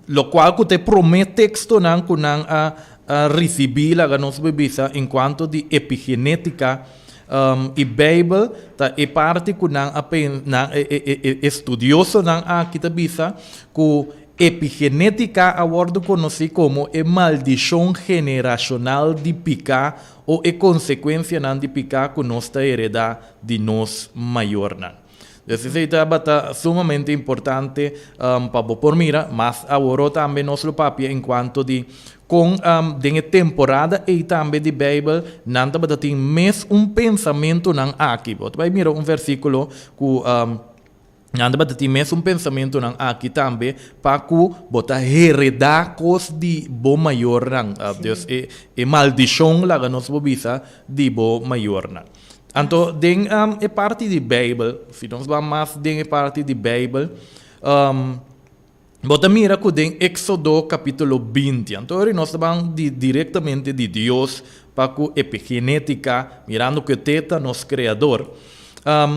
lokual ku ta e promé tekstonan ku nan a risibí, laga nos por bisa, en kuanto di epigenétika i Beibel, ta e parti ku nan a nan e e estudiosonan aki ta bisa ku epigenétika a wòrdu konosí komo e maldishon generashonal di piká o e konsekuensianan di piká ku nos ta heredá di nos mayornan. Dus esei tabata sumamente importante pa bo por mira, mas aworo tambe nos lo papia en cuanto di con den e temporada ei tambe di Bijbel nan tabata tin mes un pensamentonan aki. Bo ta bai mira un versiculo cu nan tabata tin mes un pensamentonan aki tambe pa cu bo ta hereda cos di bo mayornan. Dus e maldicion laga nos por bisa di bo mayornan. Anto den e parti di Beibel, si nos ban mas den e parti di Beibel, bo ta mira ku den Éksodo kapítulo 20, anto ora nos ta ban di direktamente di Dios pa ku epigenétika, mirando ku e te ta nos Kreador,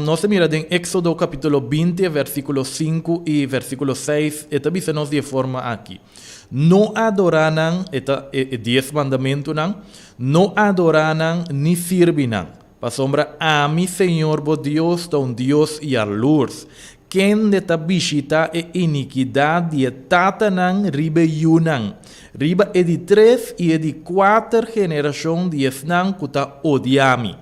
nos ta mira den Éksodo kapítulo 20, versíkulo 5 i versíkulo 6, e ta bisa nos di e forma aki. No adorá nan, e ta e dies mandamentunan, no adorá nan ni sirbi nan, pasobra ami, Señor bo Dios, ta un Dios yalurs, kende ta bishitá e inikidat di e tatanan riba e yunan, riba e di tres i e di kuater generashon di esnan ku ta odia mi.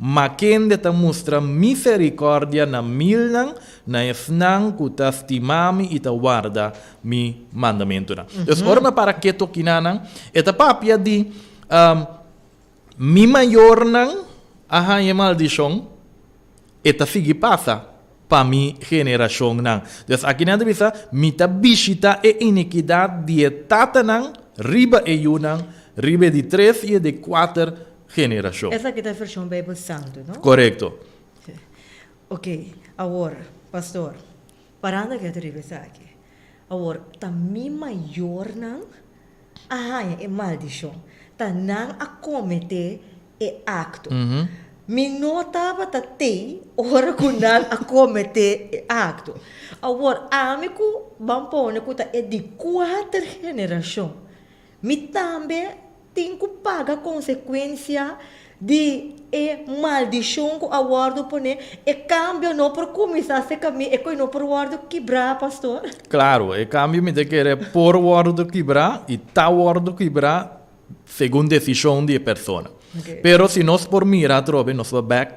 Ma kende ta mustra miserikòrdia na milnan, na esnan ku ta stima mi i ta warda mi mandamentunan. Dus ora mi a para ketu akinanan, e ta papia di mi mayornan a haña e maldishon, e ta sigui pasa pa mi generashonnan. Dus akinan ta bisa, mi ta bishita e inikidat di e tatanan riba e yunan, riba e di tres i e di kuater generashon. Esaki ta e vershon Beibel Santu, no? Korekto. Ok, awor, pastor, parando aki ta riba esaki. Awor, ta mi mayornan a haña e maldishon. Ta nan a kometé e akto. Mi no tabata tei ora ku nan a kometé e akto. Awor, ami ku ban pone ku ta e di kuater generashon, Mi tambe tin ku paga konsekuensia di e maldishon ku a wòrdu poné. E kambio no por kuminsá serka mi, e koi no por wòrdu kibrá, pastor. Klaru, e kambio mi ta kere por wòrdu kibrá i ta wòrdu kibrá segun desishon di e persona. Pero si nos por mira atrobe, nos ta bèk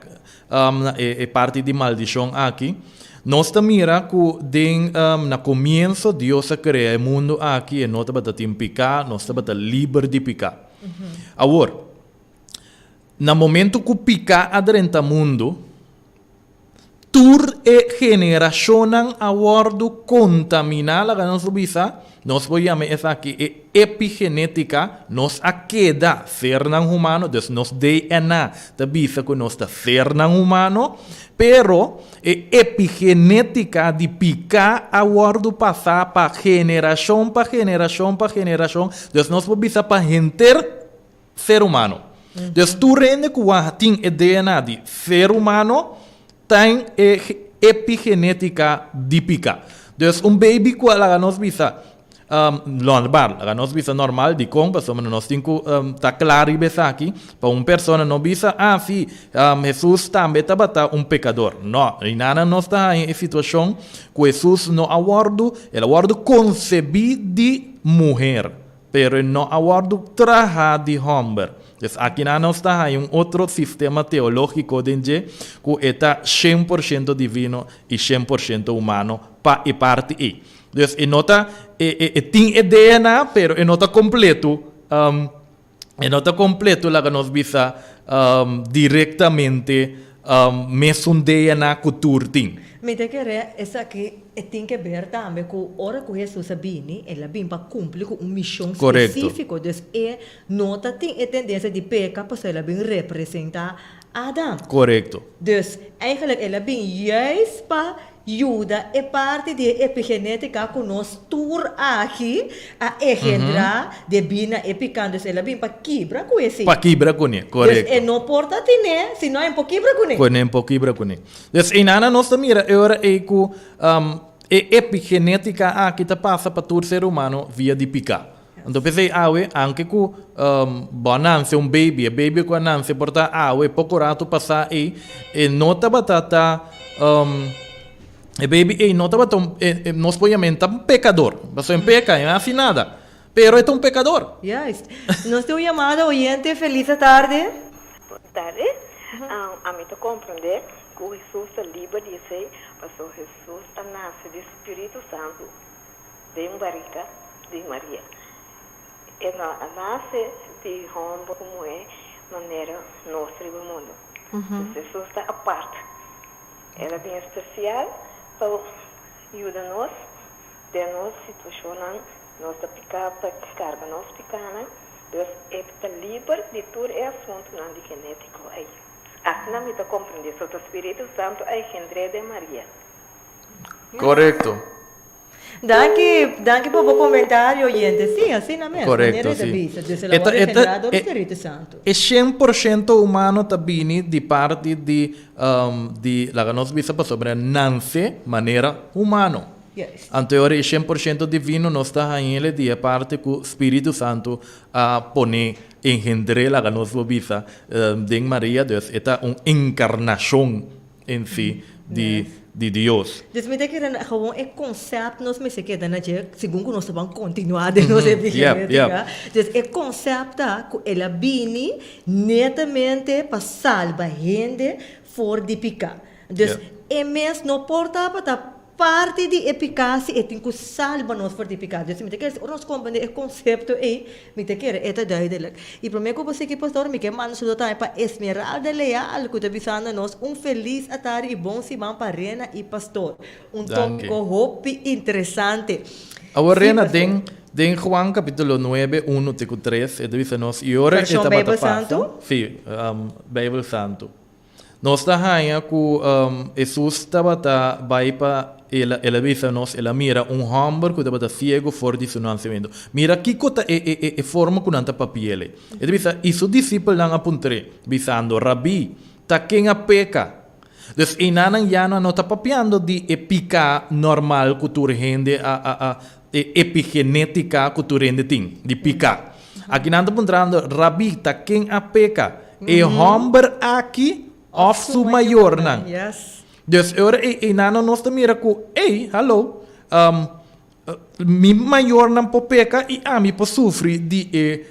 na e parti di maldishon aki, nos ta mira ku den na komienso Dios a krea e mundu aki, e no tabata tin piká, nos tabata liber di piká. Awor, na momento ku piká a drenta mundu, Tur e generashonnan a wòrdu kontaminá, laga nos bisa, nos por yama esaki e epigenétika, nos a keda sernan humano, dus nos DNA ta bisa ku nos ta sernan humano, pero e epigenétika di piká a wòrdu pasá pa generashon pa generashon pa generashon, dus nos por bisa pa henter Ser humano. Dus tur hende ku a tin e DNA di ser humano tin e epigenetica di pica. Dus un baby ku a laga nos bisa normal, laga nos bisa normal, dikon? Pasobra nos tin ku ta kla riba esaki pa un persona no bisa, ah si, Hesus tambe tabata un pekador. No, einana nos ta haña e situashon ku Hesus no a wòrdu, el a wòrdu konsebí di muher. Pero e no a wòrdu traha di hòmber. Dus akinan nos ta haña un otro sistema teológiko den dje ku e ta 100% divino i 100% humano pa e parti ei. Dus e no ta, e e e tin e DNA pero e no ta kompletu, e no ta kompletu laga nos bisa direktamente mesun DNA ku tur tin. Mi ta kere esaki e tin ke ber tambe ku ora ku Hesus a bini, el a bini pa kumpli ku un mishon spesífiko. Dus e no ta tin e tendensia di peka pasobra el a bin representá Adam. Dus eigenlijk el a bin juist pa Yuda e parti di e epigenétika ku nos tur aki a egendrá debí na e piká. Dus el a bin pa kibra ku esei. Pa kibra kuné, korekto. Dus e no por ta tiné si no e por kibra kuné. Ku e por kibra kuné. Dus einana nos ta mira e ora ei ku e epigenétika aki ta pasa pa tur ser humano via di piká. Anto p'esei awe, anke ku bo a nanse un baby, e baby ku a nanse por ta awe poko ratu pasá ei, e no tabata ta, e baby ei no tabata un, nos por yam'é ta un pekador, pasobra e peka, e no hasi nada, pero e ta un pekador. Juist. Nos tin un yamada oyente, feliz atarde. Buenas tarde. Ami ta comprende cu Hesus ta liber di esey, pasobra Hesus a nace di Spiritu Santu. Den barika di Maria. E no a nase di homber ku muhé manera nos riba mundu. Dus Hesus ta apart. El a bin espesial pa yuda nos den nos situashonnan. Nos ta piká pa karga nos pikánan. Dus e ta liber di tur e asuntunan di genétiko ei. Asina mi ta komprendé, so ta Spiritu Santu a engendr'é den Maria. Korekto. Danki, danki pa bo komentario oyente. Sí, asina mes, Korekto, manera e ta sí. bisa. Dus el a E ta, wòrdu e ta, engendrá dor di e, Spiritu Santu. e 100% humano ta bini di parti di, di, laga nos bisa pasobra e nanse manera humano. Juist. Anto e ora e 100% divino nos ta hañ'el di e parti ku Spiritu Santu a pone engendr'é, laga nos por bisa, den Maria. Dus e ta un enkarnashon en si di di Dios. Dus mi ta kere na gewoon e concept nos mester keda na dje segun ku nos ta ban kontinuá den nos epigenética. Dus e concept ta ku el a bini netamente pa salba hende for di piká. Dus e mes no por tabata Parti di e piká si e tin ku salba nos for di piká. Dus mi ta kere si ora nos komprendé e konsepto ei, mi ta kere e ta duidelik. I promé ku bo sigui pastor, mi ke manda un saludo tambe pa Esmeralda Leal ku ta bisando nos un felis atardi i bon siman pa Rena i pastor. Un Danki. tópiko hopi interesante. Awor Sí, Rena, pastor. den den Juan kapítulo nuebe, unu te ku tres, e ta bisa nos, I ora e Vershon tabata Beibel pasa, Santu? Sí, Beibel Santu. Nos ta haña ku Hesus tabata bai pa el a el a bisa nos el a mira un hòmber ku tabata siegu for di su nansementu. Mira kiko ta e e e forma ku nan ta papia el ei. E ta bisa, i su disipelnan a puntr'é, bisando, Rabí, ta ken a peka? Dus einanan ya nan no ta papiando di e piká normal ku tur hende a a a e epigenétika ku tur hende tin, di piká. Aki nan ta puntrando, Rabí, ta ken a peka? E hòmber aki òf su mayornan? Dus e ora ei einan nos ta mira ku, ey, hallo, mi mayornan por peka i ami por sufri di e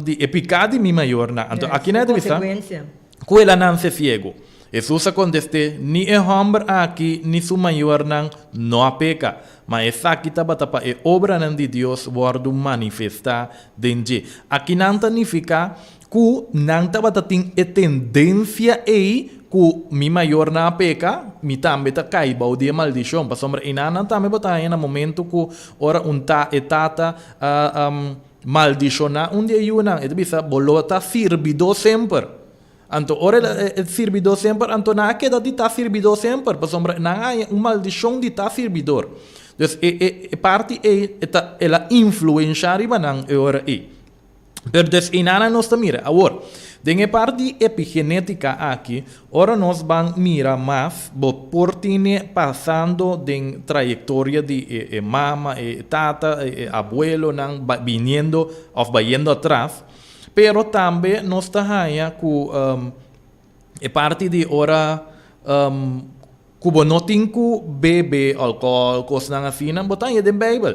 di e piká di mi mayornan. Anto aki nan e ta bisa ku el a nanse siegu. Hesus a kontest'é, Ni e hòmber aki ni su mayornan no a peka, ma esaki tabata pa e obranan di Dios wòrdu manifestá den dje. Akinan ta nifiká Ku nan tabata tin e tendensia ei ku mi mayornan a peka, mi tambe ta kai bou di e maldishon. Pasobra einan nan tambe bo ta haña na momentu ku ora un ta e tata a maldishoná un di e yunan, e ta bisa, Bo lo ta sirbidó semper. Anto ora el a sirbidó semper, anto nan a keda di ta sirbidó semper, pasobra nan a haña un maldishon di ta sirbidor. Dus e e e parti ei e ta el a influenshá riba nan e ora ei. Pero des einanan nos ta mira. Awor, den e parti di epigenética aki, ora nos ban mira mas, bo por tine pasando den trayectoria di e e mama, e tata, e e abuelonan ba biniendo of bayendo atras, pero tambe nos ta haña cu e parti di ora Ku bo no tin ku bebe alkohòl, kosnan asina, bo ta haña den Beibel.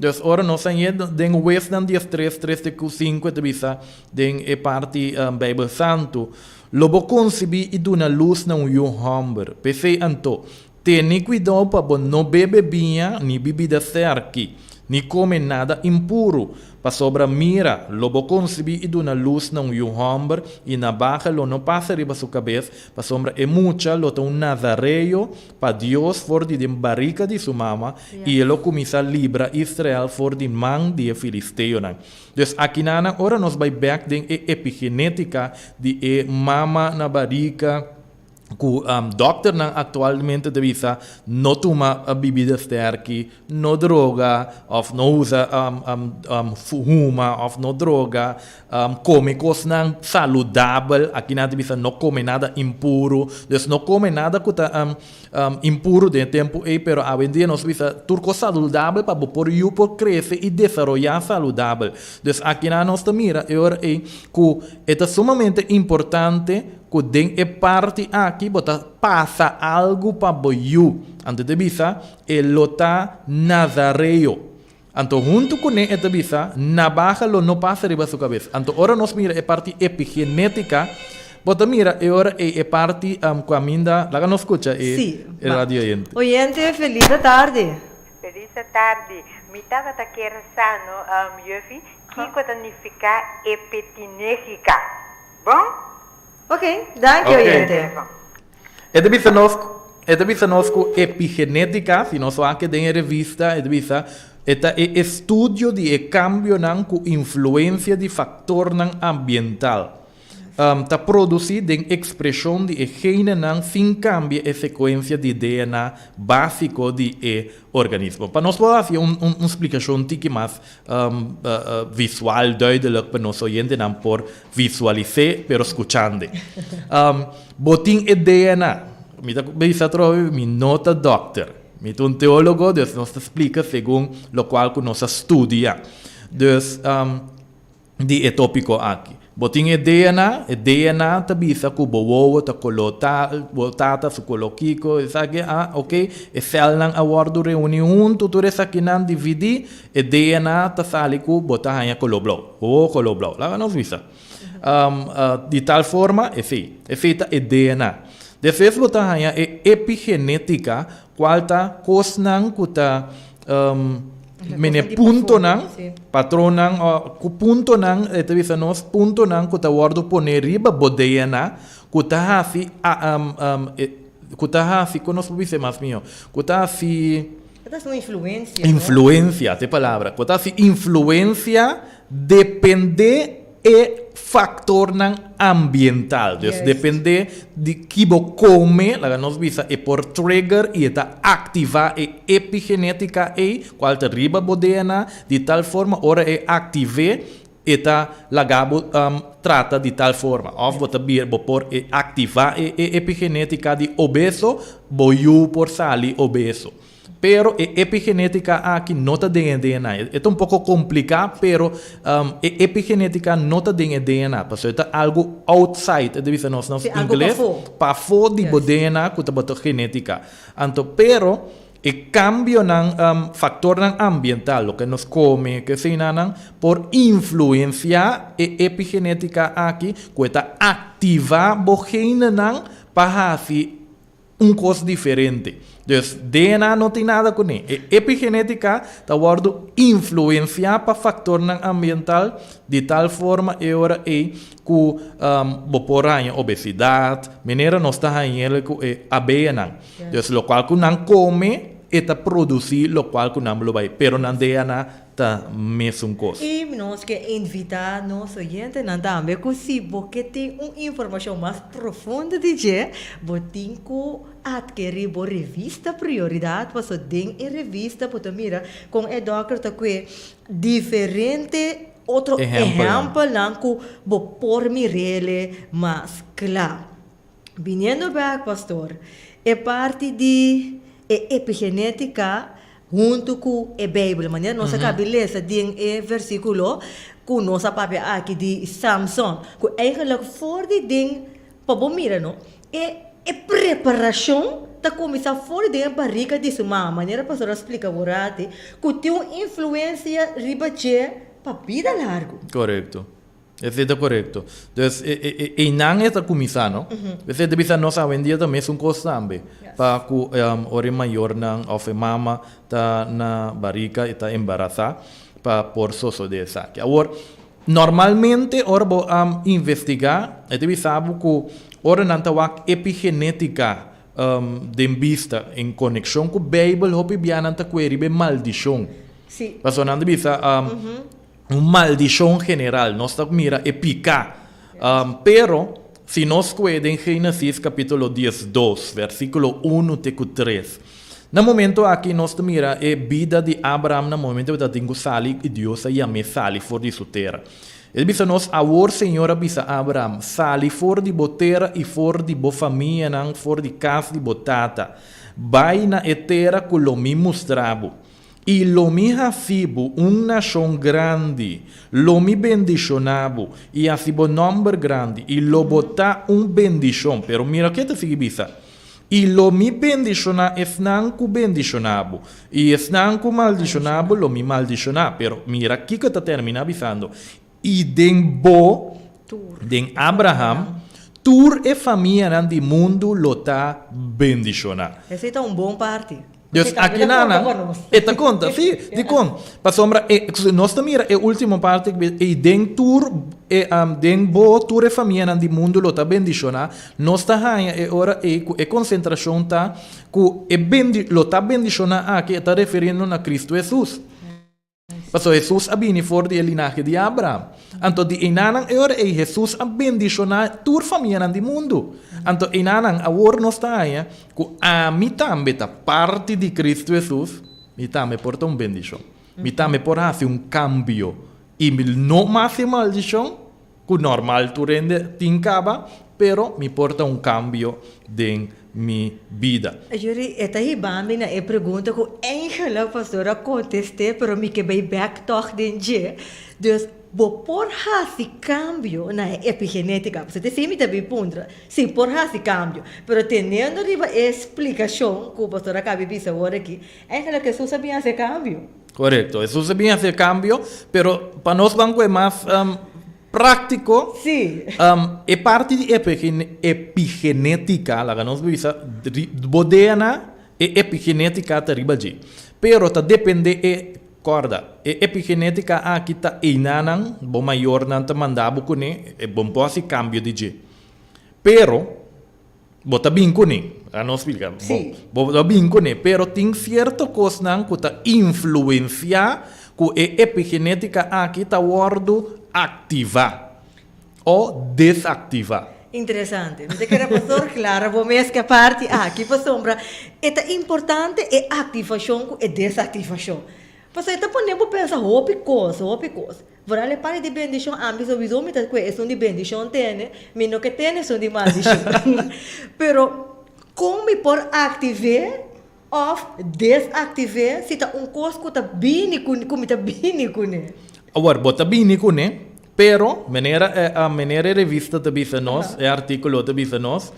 Dus ora nos hañ'é den Huesnan diestres, tres te ku sinku e ta bisa den e parti Beibel Santu, Lo bo konsibí i duna lus na un yu hòmber. P'esei anto, tene kuidou pa bo no bebe biña ni bibida sèrki, ni kome nada impuru, Pasobra mira, lo bo konsibí i duna lus na un yu hòmber, i nabaha lo no pasa riba su kabes, pasobra e mucha lo ta un nazareo pa Dios for di den barika di su mama, i e lo kuminsá libra Israel for di man di e filisteonan. Dus akinanan, ora nos bai bèk den e epigenétika di e mama na barika, ku dòkternan aktualmente ta bisa no tuma bibida sterki, no droga òf no usa huma òf no droga, kome kosnan saludabel, aki nan ta bisa no kome nada impuru, dus no kome nada ku ta impuru den e tempu ei, pero awendia nos bisa tur kos saludabel pa bo por yu por krese i desaroyá saludabel. Dus aki nan nos ta mira e ora ei ku e ta sumamente importante Ku den e parti aki bo ta pasa algu pa bo yu. Anto e ta bisa, E lo ta nazareo. Anto huntu kuné e ta bisa, Nabaha lo no pasa riba su kabes. Anto ora nos mira e parti epigenétika, bo ta mira e ora ei e parti ku aminda, laga nos skucha e Sí, ba. radio oyente. Oyente, felis atardi. Felis atardi. Mi tabata kier sa no, Juffie, kiko ta nifiká epitinégika? Bon? Ok, danki Ok. oyente. E ta bisa nos, e ta bisa nos ku epigenétika, si nos wak den e revista, e ta bisa, e ta e estudio di e kambionan ku influensia di faktornan ambiental. ta produsí den ekspreshon di e genenan sin kambia e sekuensia di DNA básiko di e organismo. Pa nos por hasi un un splikashon tiki mas visual, duidelijk pa nos oyentenan por visualis'é pero skuchande. Bo tin e DNA. Mi ta bisa atrobe mi no ta dòkter. Mi ta un teólogo, dus nos ta splika segun lokual ku nos a studia. Dus. Di e tópiko aki. Bo tin e DNA, e DNA ta bisa ku bo wowo ta koló tal, bo tata su koló kiko, esaki, ah, ok, e sèlnan a wòrdu reuní huntu, tur esakinan dividí, e DNA ta sali ku bo ta haña koló blou, bo wowo koló blou, laga nos bisa. Di tal forma, esei, esei ta e DNA. Despues bo ta haña e epigenétika, kual ta kosnan ku ta. Mene puntonan, patronnan o ku puntonan, e ta bisa nos puntonan ku ta wòrdu pone riba bo DNA ku ta hasi ku ta hasi, kon nos por bisa mas mihó? Ku ta hasi. E ta hasi un influensia, no? Influensia, ta e palabra. Ku ta hasi influensia depende E factornan ambiental, dus depende di ki bo come, laga nos bisa e por trigger y e ta activa e epigenetica ey, cual ta riba bo DNA, di tal forma ora e active e ta laga bo trata di tal forma. Of bo ta bira, bo por e activa e epigenetica di obeso, bo yu por sali obeso. Pero e epigenética aki no ta den e DNA. E ta un poko kompliká, pero e epigenética no ta den e DNA, pasobra e ta algu outside, e ta bisa nos na Sí, algu ingles, pafó. pafó di bo DNA ku ta bo ta genética. Anto, pero e kambionan, faktornan ambiental, loke nos kome, ke eseinan, por influensiá e epigenética aki ku e ta aktivá bo genenan pa hasi Un kos diferente. Dus DNA no tin nada kuné. E epigenétika ta wòrdu influensiá pa faktornan ambiental di tal forma e ora ei ku bo por haña obesidat, manera nos ta hañ'el ku e abeanan. Dus lokual ku nan kome e ta produsí lokual ku nan lo bai, pero nan DNA ta mesun kos. I nos ke invitá nos oyentenan tambe ku si bo ke tin un informashon mas profundo di dje, bo tin ku atkerí bo revista Prioridat, paso den e revista bo ta mira kon e dòkter ta kue diferente otro ehèmpelnan ku bo por mir'é mas kla. Biniendo bèk, pastor, e parti di e epigenétika huntu ku e Beibel, manera nos a kabi lesa den e versíkulo ku nos a papia aki di Samson, ku eigenlijk for di den, pa bo mira no, e e preparashon ta kuminsá for di den e barika di su mama, manera pastor a splika bo rati, ku tin un influensia riba dje pa bida largu. Korekto. Esei ta korekto. Dus einan e ta kuminsá, no? Esei ta bisa nos awendia ta mesun kos tambe. Pa ku ora e mayornan òf e mama ta na barika i ta embarasá pa por sosodé esaki. Awor, normalmente ora bo a investigá e ta bisa bo ku ora nan ta wak epigenétika den bista en konekshon ku Beibel hopi bia nan ta kue riba e maldishon. Pasobra nan ta bisa. Un maldishon general. Nos ta mira e piká. Pero, si nos kue den Génesis kapítulo diesdos, versíkulo unu te ku tres, na momento aki nos ta mira e bida di Abraham na momento ku ta tin ku sali i Dios a yam'é sali for di su tera. E ta bisa nos, Awor Señor a bisa Abraham, Sali for di bo tera i for di bo famianan, for di kas di bo tata, bai na e tera ku lo mi mustra bo. I lo mi hasi bo un nashon grandi, lo mi bendishoná bo i hasi bo nòmber grandi, i lo bo ta un bendishon. Pero mira ke ta sigui bisa, I lo mi bendishoná esnan ku bendishoná bo, i esnan ku maldishoná bo lo mi maldishoná. Pero mira kiko ta terminá bisando, I den bo, den Abraham, tur e famianan di mundu lo ta bendishoná. Esei ta un bon parti. Dus aki nan, e ta konta, sí, dikon? Pasobra e, nos ta mira e último parti, i den tur, e, den bo tur e famianan di mundu lo ta bendishoná, nos ta haña e ora ei ku e konsentrashon ta ku e bendi, lo ta bendishoná aki e ta refiriendo na Kristu Hesus. Pasobra Hesus a bini for di e linahe di Abraham. Anto di einanan e ora ei Hesus a bendishoná tur famianan di mundu. Anto einanan awor nos ta haña ku ami tambe ta parti di Kristu Hesus, mi tambe por ta un bendishon. Mi tambe por hasi un kambio i mi no mas e maldishon ku normal tur hende tin kaba, pero mi por ta un kambio den mi bida. Yuri, e ta hiba mi na e pregunta ku eigenlijk pastor a kontest'é, pero mi ke bai bèk tòg den dje. Dus, bo por hasi kambio na e epigenétika? Pasobra te si mi ta bin puntra si por hasi kambio. Pero teniendo riba e splikashon ku pastor a kaba di bisa awor aki, eigenlijk Hesus a bin hasi e kambio. Korekto, Hesus a bin hasi e kambio, pero pa nos ban ku e mas Práktiko, E parti di epigenétika, laga nos bisa, bo DNA, e epigenétika ta riba dje. Pero ta dependé e, kòrda, e epigenétika aki ta einanan bo mayornan ta manda bo kuné, e bo no por hasi kambio di dje. Pero, Bo ta bin kuné. A no splika. Bo, bo ta bin kuné, pero tin sierto kosnan ku ta influensiá ku e epigenétika aki ta wòrdu aktivá o desaktivá. Interesante. Mi ta kere pastor klara bo mes ke parti aki pasobra e ta importante e aktivashon ku e desaktivashon. Pasobra e ta pone bo pensa hopi kos, hopi kos. Vooral e parti di bendishon, ami souiso mi ta kue esun di bendishon tene, mi no ke tene esun di maldishon. Pero kon mi por aktiv'é òf desaktiv'é si ta un kos ku ta bini ku ku mi ta bini kuné? Awor, bo ta bini kuné, pero manera e manera e revista ta bisa nos, e artíkulo ta bisa nos,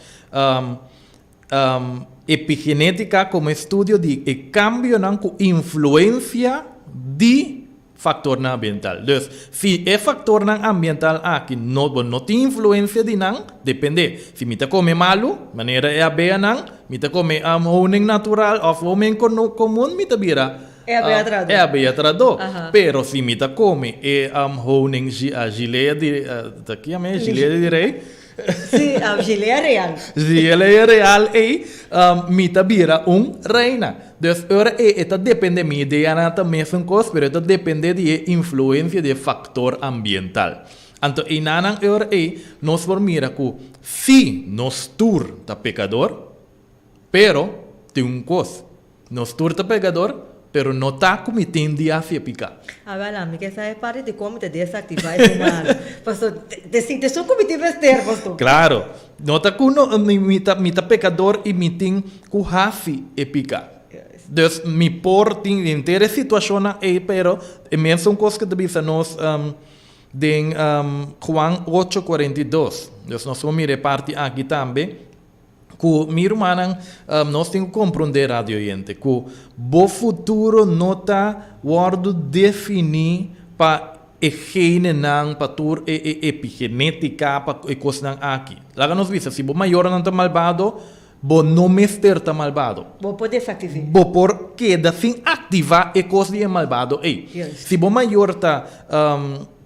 Epigenétika komo estudio di e kambionan ku influensia di faktornan ambiental. Dus, si e faktornan ambiental aki no bo no tin influensia di nan, depende. Si mi ta kome malu, manera e abeanan, mi ta kome honing natural òf honing komun, mi ta bira E abea trahadó. E abea trahadó. Pero si mi ta kome e honing gilea di, ta ki yama e? Gilea di rei. Sí, gilea real. Gilea real ei, mi ta bira un reina. Dus ora ei e ta depende, mi ideanan ta mesun kos, pero e ta depende di e influensia di e faktor ambiental. Anto einanan ora ei nos por mira ku si nos tur ta pekador, pero tin un kos, Nos tur ta pegador, pero no ta ku mi tin di hasi e piká. Awel, ami ke sa e parti di kon mi ta desaktivá e humano. Paso, te sinti esun ku mi tin mester, pasto. Klaro. No ta ku no, mi ta, mi ta pekador i mi tin ku hasi e piká. Dus, mi por tin henter e situashonnan ei, pero e mesun kos ku ta bisa nos den Juan ocho, 42. Dus nos por mira e parti aki tambe. Ku mi rumannan, nos tin ku komprondé, radio oyente, ku bo futuro no ta wòrdu definí pa e genenan, pa tur e e epigenétika, pa e kosnan aki. Laga nos bisa, si bo mayornan ta malbado, bo no mester ta malbado. Bo por desaktivé. Bo por keda sin aktivá e kos di e malbado ei. Si bo mayor ta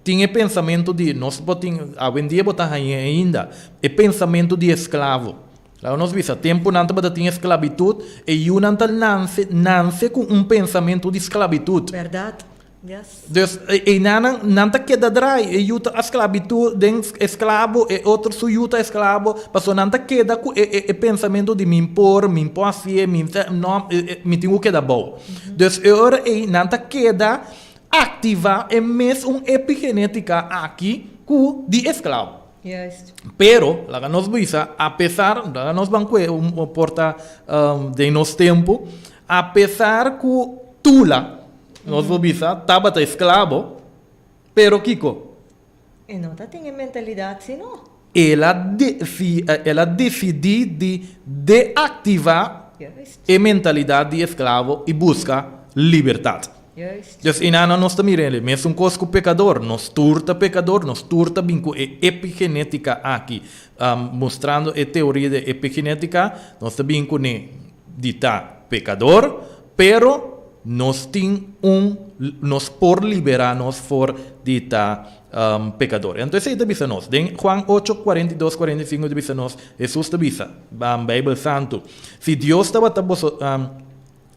Tin e pensamentu di, nos por tin, awendia bo ta hañ'é ainda, e pensamentu di esklavo. Laga nos bisa, tempu nan tabata tin esklabitut, e yunan ta nanse, nanse ku un pensamentu di sklabitut. Bèrdat, yes. Dus, einan nan ta keda drai, e yu ta a sklabitut, den esklabo, e otro su yu ta esklabo, pasobra nan ta keda ku e e e pensamentu di mi por, mi por hasié, mi ta, no, mi tin ku keda abou. Dus e ora ei nan ta keda Aktivá e mes un epigenétika aki ku di esklabo. Juist. Pero, laga nos bisa, apesar, laga nos ban kue un por ta den nos tempu, apesar ku Tula, nos por bisa, tabata esklabo, pero kiko? E no ta tin e mentalidat si no. El a deci, el a decidí di deactivá e mentalidat di esklavo i buska libertat. Dus einan nos ta mira el mesun kos ku pekador. Nos tur ta pekador, nos tur ta bin ku e epigenétika aki. Mustrando e teoria di epigenétika, nos ta bin kuné di ta pekador, pero nos tin un, nos por liberá nos for di ta pekador. Anto esei ta bisa nos. Den Juan ocho, 42, 45 ta bisa nos, Hesus ta bisa, Beibel Santu, Si Dios tabata boso,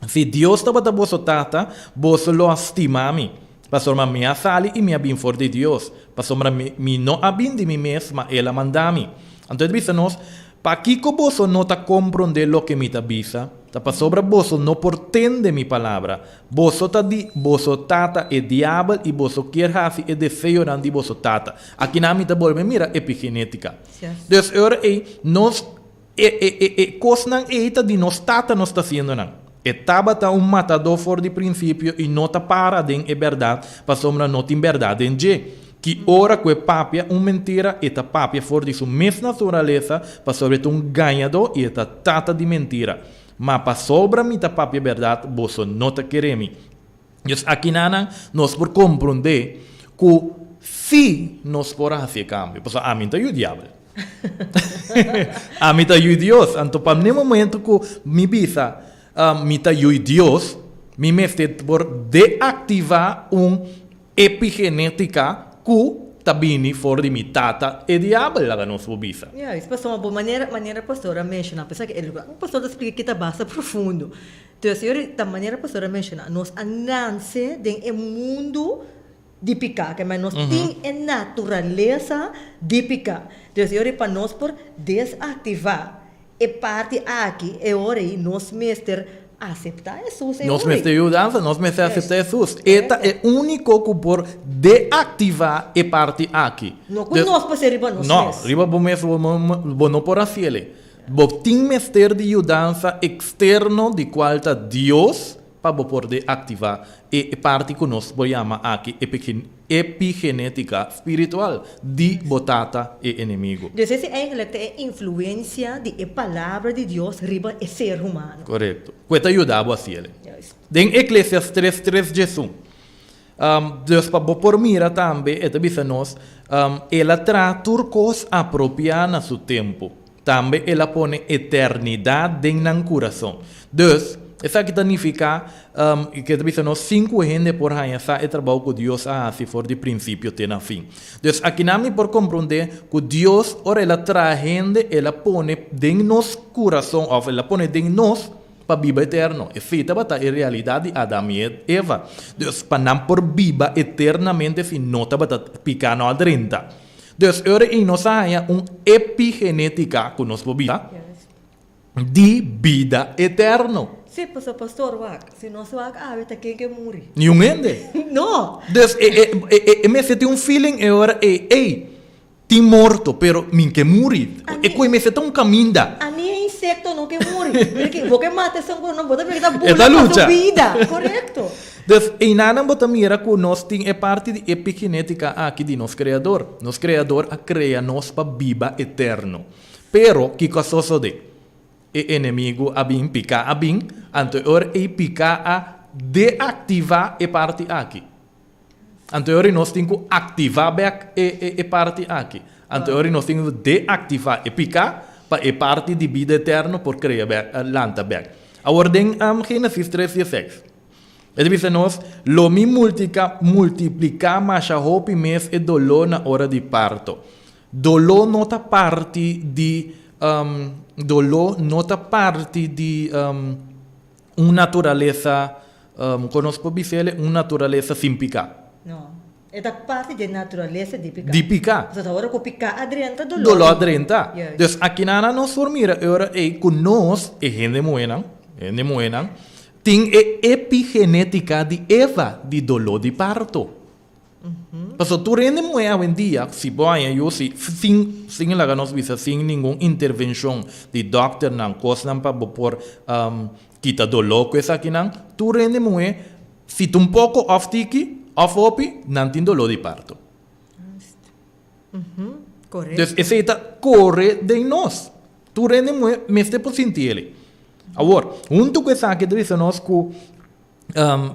si Dios tabata boso Tata, boso lo a stima mi. Pasobra mi a sali i mi a bin for di Dios, pasobra mi, mi no a bin di mi mes, ma El a manda mi. Anto e ta bisa nos, Pakiko boso no ta komprondé loke mi ta bisa? Ta pasobra boso no por tende mi palabra. Boso ta di boso tata e diabel i boso kier hasi e deseonan di boso tata. Akinan mi ta bolbe mira epigenétika. Dus e ora ei nos e e e e kosnan ei ta di nos tata nos ta hasiendo nan. E tabata un matadó for di prinsipio i no ta para den e bèrdat pasobra no tin bèrdat den dje. Ki ora ku e papia un mentira, e ta papia for di su mes naturalesa, pasobra e ta un gañadó i e ta tata di mentira. Ma pasobra mi ta papia bèrdat, boso no ta kere mi. Dus akinanan nos por komprondé ku sí nos por a hasi e kambio, pasobra ami no ta yu diabel. Ami ta yu Dios. Anto pa ne momento ku mi bisa mi ta yu Dios, mi mester por deaktivá un Epigenética ku ta bini for di mi tata e diabel, laga nos por bisa. Juist, pasobra bo manera manera pastor a menshoná, p'esaki ke e lugar ku pastor ta splika ki ta basta profundo. Entonces yori ta manera pastor a menshoná, nos a nanse den e mundu di piká, ke men nos tin e naturalesa di piká. Entonces yori pa nos por desaktivá E parti aki, e ora ei nos mester aseptá Hesus e Nos ora ei. mester yudansa, nos mester aseptá Hesus. E ta e úniko ku por deaktivá e parti aki. No ku nos por hasié riba nos No, mes. riba bo mes bo bo no por hasié. Bo tin mester di yudansa eksterno di kual ta Dios pa bo por deaktivá e parti ku nos por yama aki epigenétika spiritual di bo tata e enemigu. Dus esei eigenlijk ta e influensia di e Palabra di Dios riba e ser humano. Korekto. Ku e ta yuda bo hasi el. Juist. Den Eklesias tres tres djesun, Dus pa bo por mira tambe e ta bisa nos, El a traha tur kos apropiá na su tempu. Tambe el a pone eternidat den nan kurason. Dus, esaki ta nifiká ku e ta bisa nos sin ku hende por haña sa e trabou ku Dios a hasi for di prinsipio te na fin. Dus, akinan mi por komprondé ku Dios, ora el a traha hende, el a pone den nos kurason òf el a pone den nos pa biba eterno. Esei tabata e realidat di Adam i Eva. Dus, pa nan por biba eternamente si no tabata piká no a drenta. Dus, e ora ei nos a haña un epigenétika, ku nos por bisa, di bida eterno. Sí, pasobra pastor, wak, si nos wak awe ta ken ke muri? Niun hende. No. Dus, e, e, e, e mester tin un feeling e ora ei, ey, Tin morto, pero min ke muri. E koe mester ta un kaminda. Ani e insekto no ke muri. Mira ki bo ke mata esun ku no bo ta mira ki ta bula pa su bida. Korekto. Dus einanan bo ta mira ku nos tin e parti di epigenetika aki di nos Kreador. Nos Kreador a krea nos pa biba eterno. Pero kiko a sosode? E enemigu a bin, piká a bin, anto e ora ei piká a deaktivá e parti aki. Anto e ora nos tin ku aktivá bèk e e parti aki. Anto e ora nos tin ku deaktivá e piká pa e parti di bida eterno por krea bèk, lanta bèk. Awor den Génesis tres dieseis, e ta bisa nos, Lo mi multika multipliká masha hopi mes e doló na ora di parto. Doló no ta parti di doló no ta parti di Un naturalesa, kon nos por bisa el? Un naturalesa sin piká. No. E ta parti di e naturalesa di piká. Di piká. Pasobra ora ku piká a drenta, doló. Doló a drenta. Juist. Dus akinan nos por mira e ora ei ku nos, e hende muhénan, hende muhénan, tin e epigenétika di Eva di doló di parto. Pasobra tur hende muhé awendia, si bo haña yu si sin sin laga nos bisa sin ningun intervenshon di dòkternan, kosnan pa bo por kita doló ku esakinan, tur hende muhé si ta un poko òf tiki òf hopi, nan tin doló di parto. Dus esei ta kore den nos. Tur hende muhé mester por sinti elei. Awor, huntu ku esaki ta bisa nos ku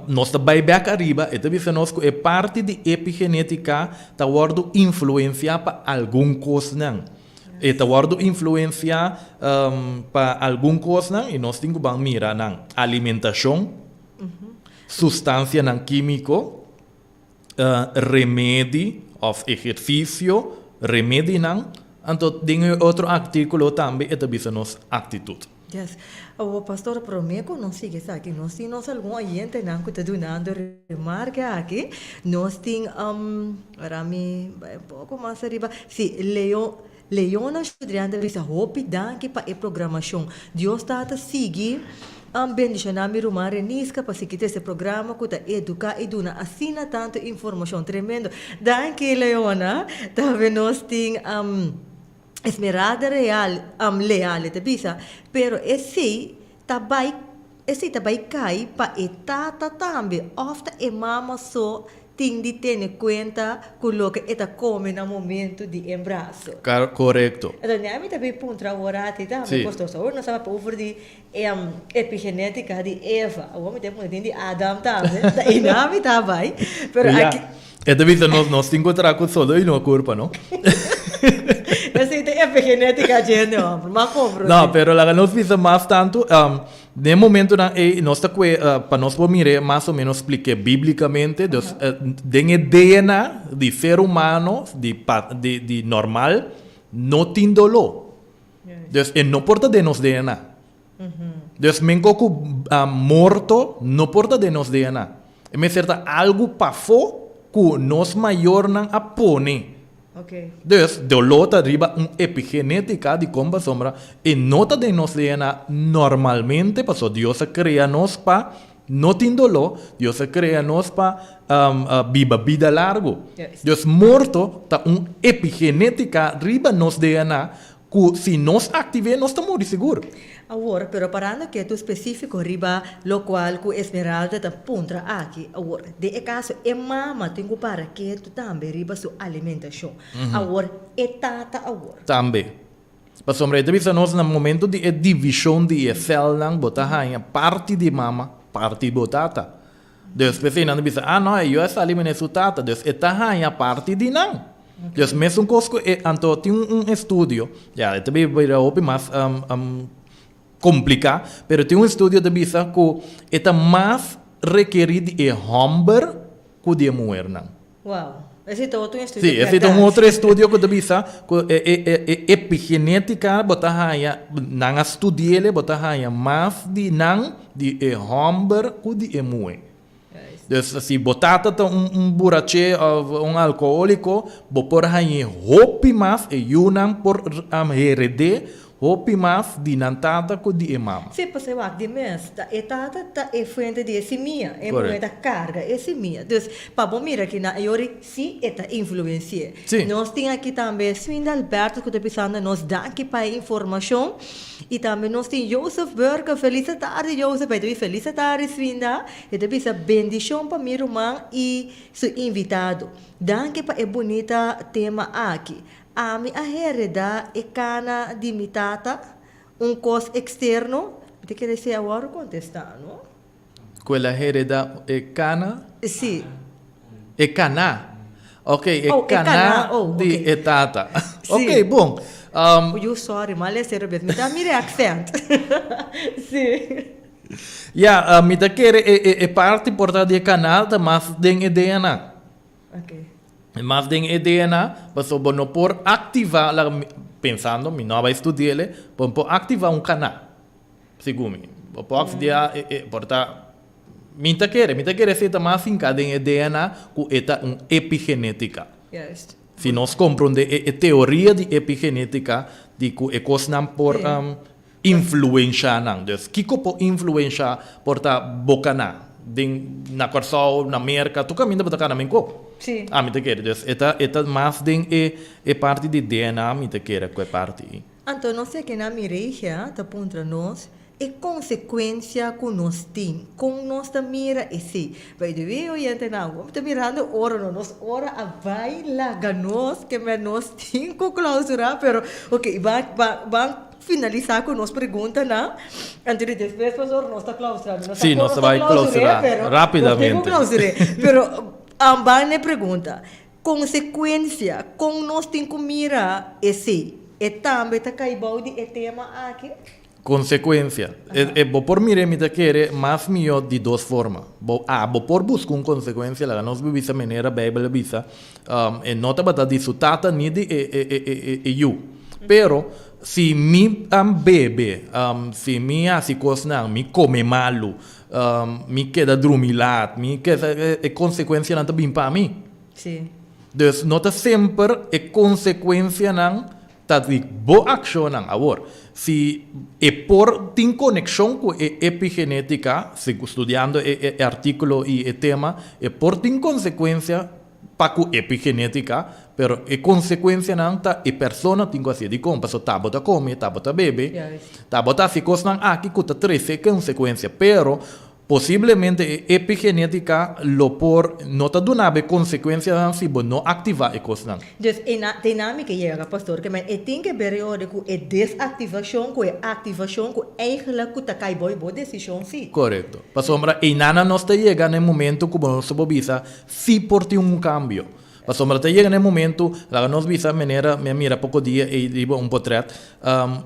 Nos ta bai bek ariba, e ta bisa nos ku e parti di epigenétika ta wòrdu influensiá pa algun kosnan. E ta wòrdu influensiá pa algun kosnan i nos tin ku ban mira nan alimentashon, sustansianan kímiko, remedi òf ehersisio, remedinan. Anto den e otro artíkulo tambe e ta bisa nos aktitut. Yes. Awor pastor prome ku nos sigui esaki nos tin nos algun oyentenan ku ta dunando remarke aki. Nos tin ora mi bai un poko mas ariba. Si Leo Leona Shudrian ta bisa hopi danki pa e programashon. Dios Tata sigui bendishoná mi ruman Reniska pa sigui trese programa ku ta eduká i duna asina tantu informashon tremendo. Danki Leona. Tambe nos tin Esmeralda Real Leal e ta bisa, pero esei ta bai esei ta bai kai pa e tata tambe òf ta e mama so tin di tene kuenta ku loke e ta kome na momentu di embraso. Korekto. Enton ya mi ta bin puntra awor ati tambe, pastor, so awor nos a papia over di epigenetica di Eva, awor mi ta puntra tin di Adam tambe, ta einan mi ta bai, pero aki. E ta bisa nos, nos tin ku traha ku solo i no kurpa, no? Esei ta epigenetica dje hende homber, mas pobre. No, pero laga nos bisa mas tantu, Den momentonan ei nos ta kue pa nos por mir'é mas o menos splik'é bíblikamente, dus den e DNA di ser humano di pa di di normal no tin doló. Dus e no por ta den nos DNA. Dus menko ku morto no por ta den nos DNA. E mester ta algu pafó ku nos mayornan a pone. Dus, doló ta riba un epigenétika di kon pasobra e no ta den nos DNA normalmente pasobra Dios a krea nos pa no tin doló, Dios a krea nos pa biba bida largu. Dus morto ta un epigenétika riba nos DNA Ku si nos aktiv'é nos ta muri sigur. Awor, pero parando ketu spesífiko riba lokual ku Esmeralda ta puntra aki, awor, den e kaso e mama tin ku para ketu tambe riba su alimentashon. Awor, e tata awor. Tambe. Pasobra e ta bisa nos na momento di e divishon di e sèlnan bo ta haña parti di mama, parti bo tata. Dus p'esei nan ta bisa, ah no, e yu a sali mene su tata, dus e ta haña parti di nan. Dus mesun kos ku e, anto tin un estudio, ya e ta bira hopi mas kompliká, pero tin un estudio ta bisa ku e ta mas rekerí di e hòmber ku di e muhernan. Wow, esei ta otro estudio Sí, esei ta un otro estudio ku ta bisa ku e e e e epigenétika bo ta haña, nan a studi'el bo ta haña mas di nan di e hòmber ku di e muhé. Dus si bo tata ta un un buraché òf un alkohóliko, bo por hañ'é hopi mas, e yunan por hered'é Hopi mas di nan tata ku di e mama. Sí, pasobra wak di mes, ta e tata ta e fuente di e simia, e muhé ta karga e simia. Dus, pa bo mira ki nan e yori, sí e ta influensi'é. Sí. Nos tin aki tambe Swinda Albertus ku ta bisando nos danki pa e informashon. I tambe nos tin Joseph Burke, felis tardi Joseph, e ta bisa felis tardi Swinda, e ta bisa bendishon pa mi ruman i su invitado. Danki pa e bunita tema aki. Ami a heredá e kana di mi tata, un kos eksterno. Mi ta kere esei awor kontestá, no? Ku el a heredá e kana? Sí. E kana. Ok, e Oh, e kana kana. Oh, di ok. e tata. Sí. Ok, bon. Oyu, sorry, mi a lesa e robes. Mi ta mira e aksènt. Sí. Ya, mi ta kere e e e parti por ta di e kana ta mas den e DNA. Mas den e DNA, pasobra bo no por aktivá, laga mi, pensando, mi no a bai studi'el, bo no por aktivá un kaná, segun mi. Bo por aktivá e, e, por ta, mi ta kere, mi ta kere si e ta mas hinká den e DNA ku e ta un epigenétika. Si nos komprondé e, e teoria di epigenétika, di ku e kosnan por Influensha nan. Dus kiko por influensha por ta bo kana den na Kòrsou, na Merka, tur kaminda bo ta kana menko. Sí. Ami ta kere. Dus e ta e ta mas den e e parti di DNA mi ta kere ku e parti ei. Anto nos ta kena Mireia ta puntra nos e konsekuensia ku nos tin, kon nos ta mira esei. By the way oyentenan, bo ta mirando ora no, nos ora a bai laga nos ke men nos tin ku klausura pero ok ban ban ban Finalisá ku nos preguntanan, anto di despues pastor nos ta klausurá. Mi no sa Sí, kon nos nos ta ta bai klausur'é, klausurá pero nos tin ku rápidamente. klausur'é. Pero ban na e pregunta, Konsekuensia, kon nos tin ku mira esei? E tambe ta kai bou di e tema aki? Konsekuensia. E, e, bo por mir'é, mi ta kere, mas mihó di dos forma. Bo, a, bo por buska un konsekuensia, laga nos bisa manera Beibel a bisa, e no tabata di su tata ni di e, e, e, e, e yu. Pero si mi bebe, si mi hasi kosnan, mi kome malu, mi keda drumi lat, mi keda, e konsekuensianan ta bin pa mi. Sí. Dus no ta semper e konsekuensianan ta di bo akshonnan. Awor, si e por tin konekshon ku e epigenétika, si studiando e artíkulo i e tema, e por tin konsekuensia pa ku epigenétika, pero e konsekuensianan ta e persona tin ku hasié. Dikon? Pasobra ta bo ta kome, ta bo ta bebe, ta bo ta hasi kosnan aki ku ta trese e konsekuensia. Pero Posiblemente e epigenétika lo por no ta duna bo e konsekuensianan si bo no aktivá e kosnan. Dus e na dinámika yega, pastor, ke men e tin ke ber e orde ku e desaktivashon ku e aktivashon ku eigenlijk ku ta kai bou bo desishon si. Korekto. Pasobra einana nos ta yega na e momento ku bo nos por bisa si por tin un kambio. Pasobra ta yega na e momento, laga nos bisa manera mi a mira poko dia ei riba un potrèt,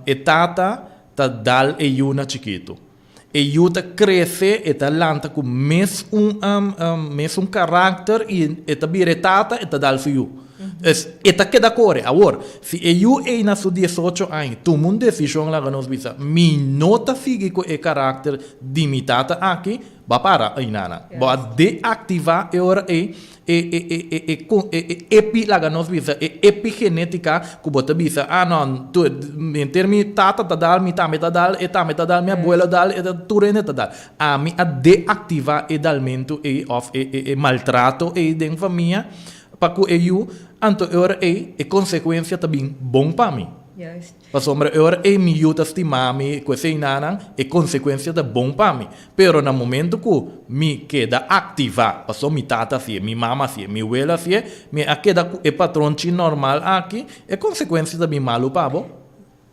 e tata ta dal e yu na chikitu. E yu ta krese, e ta lanta ku mes un mes un karakter i e ta bira e tata, e ta dal su yu. Es, e ta keda kore. Awor, si e yu ei na su diesocho aña tuma un desishon laga nos bisa, mi no ta sigui ku e karakter di mi tata aki, bo a para einana. Bo a deaktivá e ora ei E e e e e kon e e epi laga nos bisa e epigenetica ku bo ta bisa ah no tu henter mi tata ta dal mi tambe ta dal e tambe ta dal mi abuelo a dal e ta tur hende ta dal ami a deactiva e dalmentu ei of e e e maltrato ei den famia pa ku e yu anto e ora ei e konsekuensia ta bin bon pa mi. Pasobra e ora ei mi yu ta stima mi ku esei-nanan, e konsekuensia ta bon pa mi. Pero na momento ku mi keda aktivá, pasobra mi tata hasié, mi mama hasié, mi wela hasié, mi a keda ku e patronchi normal aki, e konsekuensia ta bin malu pa bo.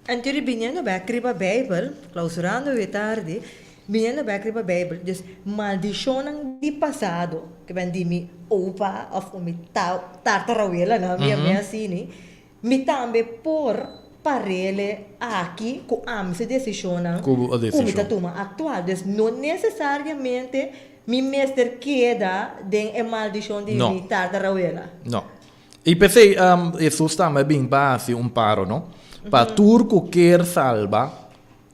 Anto di biniendo bek riba Bijbel, klausurando e tardi, biniendo bek riba Bijbel, dus maldishonnan di pasado, ke ben di mi opa òf mi tartarawelanan, mi a mi asini, Mi tambe por parele aki ku ami su desishonnan Ku bo ku mi ta desishon. tuma aktual. Dus no nesesariamente mi mester keda den e maldishon di No. mi tartarawela. No. I p'esei Hesus tambe a bin pa hasi un paro, no? Pa tur ku kier salba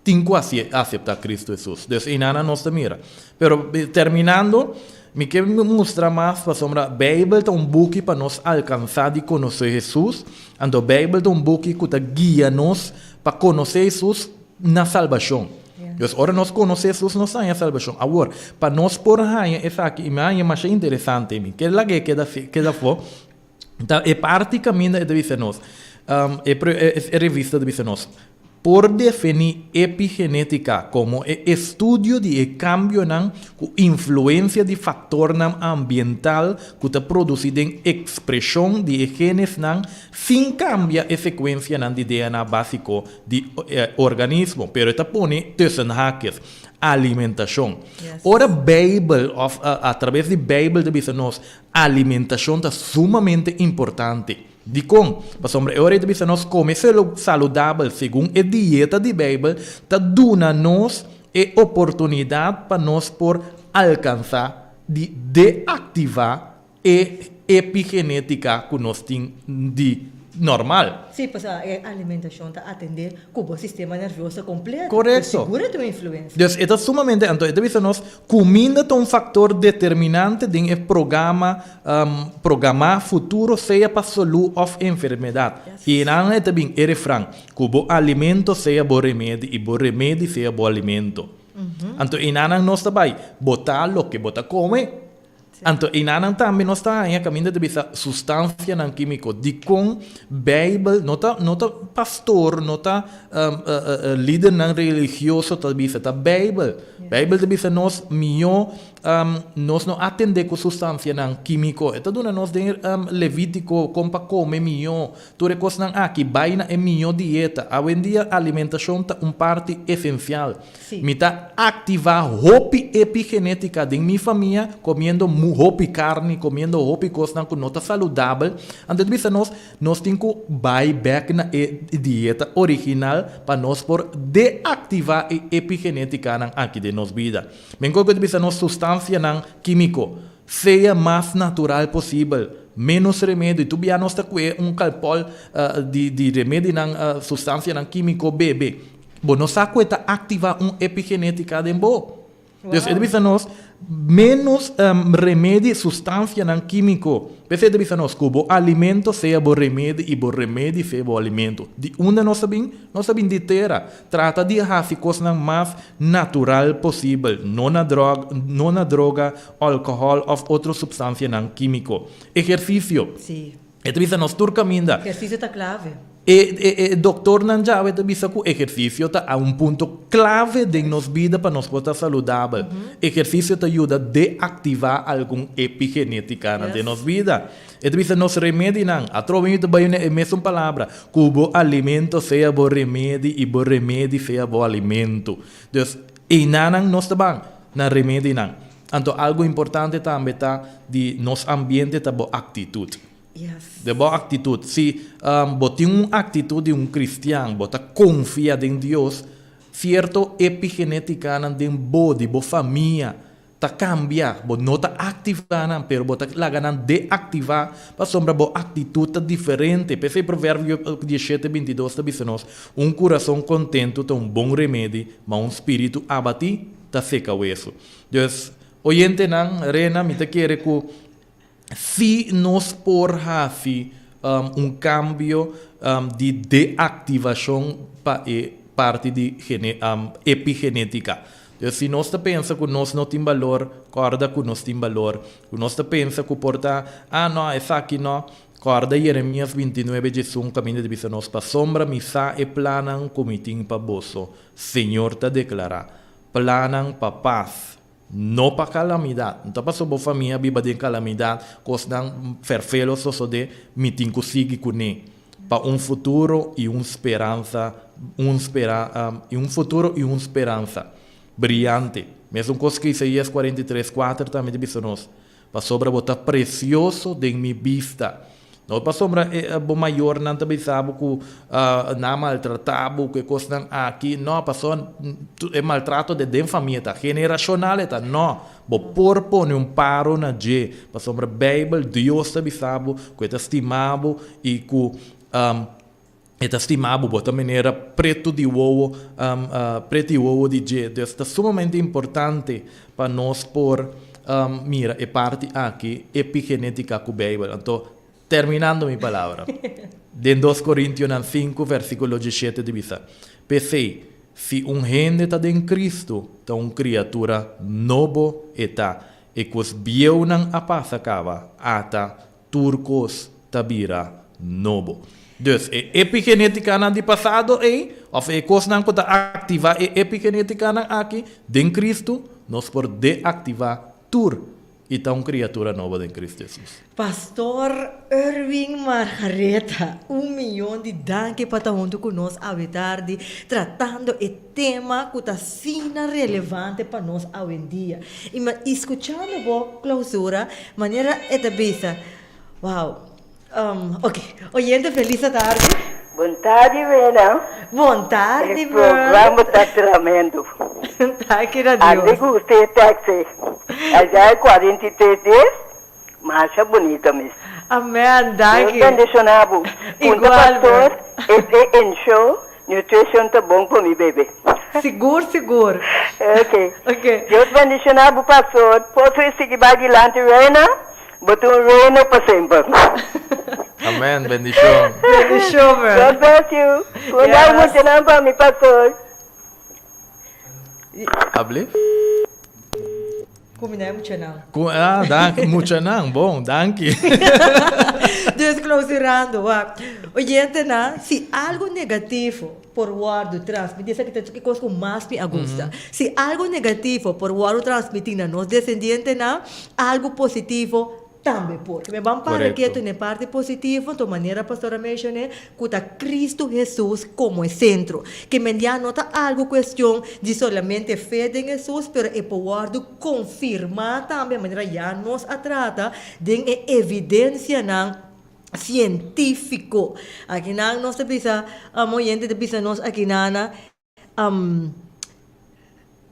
Tin ku aseptá Kristu Hesus. Dus einanan nos ta mira. Pero terminando, mi ke mustra mas pasobra Beibel ta un buki pa nos alkansá di konosé Hesus. Anto Beibel ta un buki ku ta guia nos pa konosé Hesus na salbashon. Dus ora nos konosé Hesus nos haña salbashon. Awor, pa nos por haña esaki, i mi a haña masha interesante, mi ke lag'é keda keda afó, ta e parti kaminda e ta bisa nos, e e revista ta bisa nos, Por definí epigenétika komo e estudio di e kambionan ku influensia di faktornan ambiental ku ta produsí den ekspreshon di e genesnan sin kambia e sekuensianan di DNA básiko di e organismo, pero e ta pone tussen haakjes, alimentashon. Ora Beibel òf atraves di Beibel ta bisa nos alimentashon ta sumamente importante. Dikon? Pasobra e ora ei ta bisa nos kome saludabel segun e dieta di Beibel ta duna nos e oportunidat pa nos por alkansá di deaktivá e epigenétika ku nos tin di normal. Sí, pasobra e alimentashon ta atendé ku bo sistema nervioso kompleto. Korekto. Sigur e tin un influensia. Dus e ta sumamente, anto e ta bisa nos kuminda ta un faktor determinante den e programa Programá futuro sea pa salú òf enfermedat. I nan e ta bin e refran, Ku bo alimento sea bo remedi i bo remedi sea bo alimento. Anto einanan nos ta bai botá loke bo ta kome. Anto einanan tambe nos ta haña kaminda ta bisa sustansianan kímiko. Dikon Beibel no ta no ta pastor, no ta lidernan religioso ta bisa, ta Beibel. Beibel ta bisa nos mihó Nos no atendé ku sustansianan kímiko. E ta duna nos den Levítiko kon pa kome mihó. Tur e kosnan aki bai na e mihó dieta. Awendia alimentashon ta un parti esensial. Mi ta aktivá hopi epigenétika den mi famia komiendo hopi karni, komiendo hopi kosnan ku no ta saludabel. Anto e ta bisa nos, nos tin ku bai bèk na e dieta original pa nos por deaktivá e epigenétikanan aki den nos bida. Men koe ku ta bisa nos sustansianan kímiko. Sea mas natural posibel, ménos remedi. Tur bia nos ta kue un kalpòl di di remedinan, sustansianan kímiko bebe. Bo no sa ku e ta aktivá un epigenétika den bo. Dus e ta bisa nos, ménos remedi, sustansianan kímiko. P'esei e ta bisa nos ku bo alimento sea bo remedi i bo remedi sea bo alimento. Di unda nos ta bin? Nos ta bin di tera. Trata di hasi kosnan mas natural posibel, no na drog, no na droga, alkohòl òf otro supstansianan kímiko. Ehersisio. Sí. E ta bisa nos tur kaminda. Ehersisio ta klave. E e e doktornan djawe ta bisa ku ehersisio ta a un punto klave den nos bida pa nos por ta saludabel. Ehersisio ta yuda deaktivá algun epigenétikanan den nos bida. E ta bisa nos remedinan, atrobe mi ta bai na e mesun palabra, ku bo alimento sea bo remedi i bo remedi sea bo alimento. Dus, einanan nos ta ban, na remedinan. Anto algu importante tambe ta di nos ambiente ta bo aktitut. De bo aktitut. Si bo tin un aktitut di un kristian, bo ta konfia den Dios, sierto epigenetikanan den bo, di bo famia, Ta kambia, bo no ta aktivá nan, pero bo ta laga nan deaktivá pasobra bo aktitut ta diferente. P'esei Proverbio diesshete bintidos ta bisa nos, Un kurason kontentu ta un bon remedi, ma un spiritu abatí ta seka wesu. Dus, oyentenan, Rena, mi ta kere ku Si nos por hasi un kambio di deaktivashon pa e parti di epigenetika. Dus si nos ta pensa ku nos no tin balor, kòrda ku nos tin balor. Ku nos ta pensa ku por ta, ah no, esaki no. Kòrda Jeremias bintinuebe diesun kaminda di bisa nos, Pasobra mi sa e plannan ku mi tin pa boso, Señor ta deklará, plannan pa pas, No pa kalamidat. No ta paso bo famia biba den kalamidat, kosnan ferfelo sosodé, mi tin ku sigui kuné. Pa un futuro i un speransa, un spera, i un futuro i un speransa briante. Mesun kos ku Isaías 43, kuater tambe ta bisa nos. Pasobra bo ta presioso den mi bista. No pasobra e bo mayornan ta bisa bo ku nan a maltratá bo ku e kosnan aki. No, pasobra e maltrato de den famia ta generashonal e ta. No, bo por pone un paro na dje. Pasobra Beibel, Dios ta bisa bo ku e ta stima bo i ku E ta stima bo, bo ta manera pretu di wowo, pretu di wowo di dje. Dus ta sumamente importante pa nos por mira e parti aki, epigenetica ku Bijbel. Anto, terminando mi palabra, den dos Korintionan sinku versikulo diesshete ta bisa, P'esei, si un hende ta den Kristu, ta un kriatura nobo e ta, e kos bieunan a pasa kaba, ata Tur kos ta bira nobo. Dus e epigenetikanan di pasado ei, òf e kosnan ku ta aktivá e epigenetikanan aki, den Kristu, nos por deaktivá tur i ta un kriatura nobo den Kristu Hesus. Pastor Erwin Margaretha, un miyon di danki pa ta huntu ku nos awe tardi tratando e Tema ku ta asina relevante pa nos awendia. I mi a skuchando bo klausura manera e ta bisa, Wow, ok, oyente felis atardi. Bon tardi Wena. Bon tardi E programa ta tremendo. Danki na Dios. A mi gusta e tekst Isaiah 43 dies. Masha bunita mes. Amen danki. Dios bendiciona bo. Punta pastor es e ensure nutrition ta bon pa mi bebe. Sigur sigur. Ok. Dios bendiciona bo pastor. Por su sigui bai dilanti reina bo ta un reina pa semper. Amen bendicion. Bendicion man. God bless you. Manda un muchanan pa mi pastor. Able? Kumina e muchanan. Ku, ah, danki, muchanan, bon, danki. Dus clausurando, wak. Oyentenan, si algo negativo por wòrdu transmití, esaki ta e kos ku mas mi a gusta. Si algo negativo por wòrdu transmití na nos desendientenan, algo positivo Tambe por. Mi ban para ketu na e parti positivo, anto manera pastor a menshoné, ku ta Kristu Hesus komo e sentro. Ke mendiá no ta algu kuestion di solamente fe den Hesus, pero e por wòrdu konfirmá tambe manera ya nos a trata den e evidensianan sientífiko. Akinan nos ta bisa, oyente ta bisa nos akinana.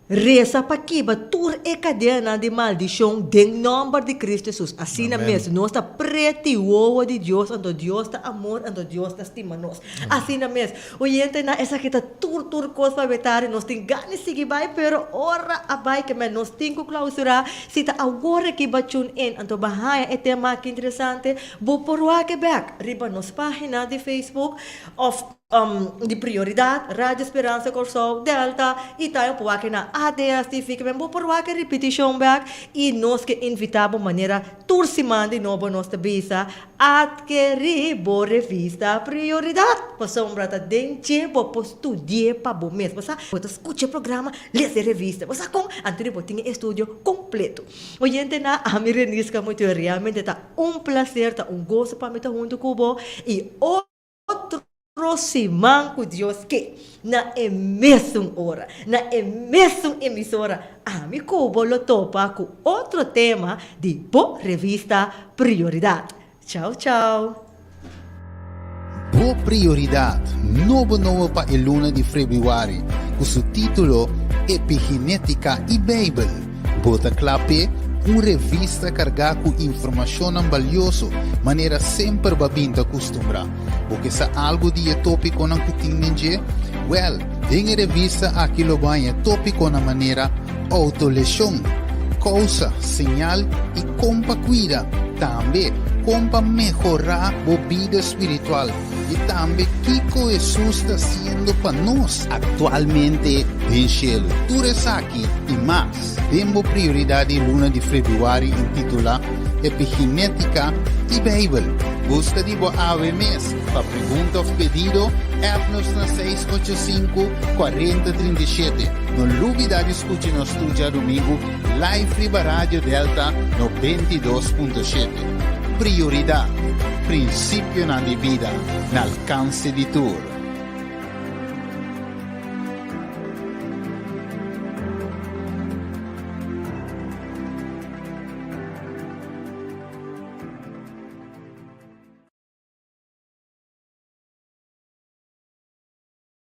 Resa pa kiba tur e kadenanan di maldishon den nòmber di Kristu Hesus. Asina mes, nos ta preti wowo di Dios, anto Dios ta amor, anto Dios ta stima nos. Asina mes, oyentenan, esaki ta tur tur kos pa wetari, nos tin gana di sigui bai, pero ora a bai ke men nos tin ku klausurá. Si ta awor aki bo a tune in, anto bo a haña e tema aki interesante, bo por wak e bèk riba nos página di Facebook òf. Di Prioridat, Radio Speransa Kòrsou, Delta i ta por wak na ADS TV ke men bo por wak e ripitishon bèk i nos ke invitá bo manera tur siman di nobo nos ta bisa atkerí bo revista Prioridat pasobra ta den dje bo por studi'é pa bo mes bo sa bo ta skucha e programa lesa e revista bo sa kon anto di bo tin e estudio kompleto. Oyentenan ami Renisca Mutuel realmente ta un plaser ta un goso pa mi ta huntu ku bo i Otro siman ku Dios ke, na e mesun ora, na e mesun emisora, ami ku bo lo topa ku otro tema di bo revista Prioridat. Chau chau! Bo Prioridat, nobo nobo pa e luna di febrüari, ku su título Epigenétika i Beibel. Bo ta kla p'e? Un revista kargá ku informashonnan balioso, manera semper bo a bin ta kustumbrá. Bo ke sa algu di e tópikonan ku tin den dje? Wèl, den e revista aki lo bo haña tópikonan manera Outoleshon, kousa, señal i kon pa kuida, tambe kon pa mehorá bo bida spiritual i tambe kiko Hesus ta hasiendo pa nos aktualmente den shelu. Tur esaki i mas den bo Prioridat di luna di febrüari intitulá Epigenétika i Beibel. Buska di bo awe mes. Pa pregunta òf pedido, app nos na 685 40 37. No lubidá di skucha nos tur djadumingu live riba Radio Delta 92.7. Prioridat, prinsipionan di bida na alkanse di tur.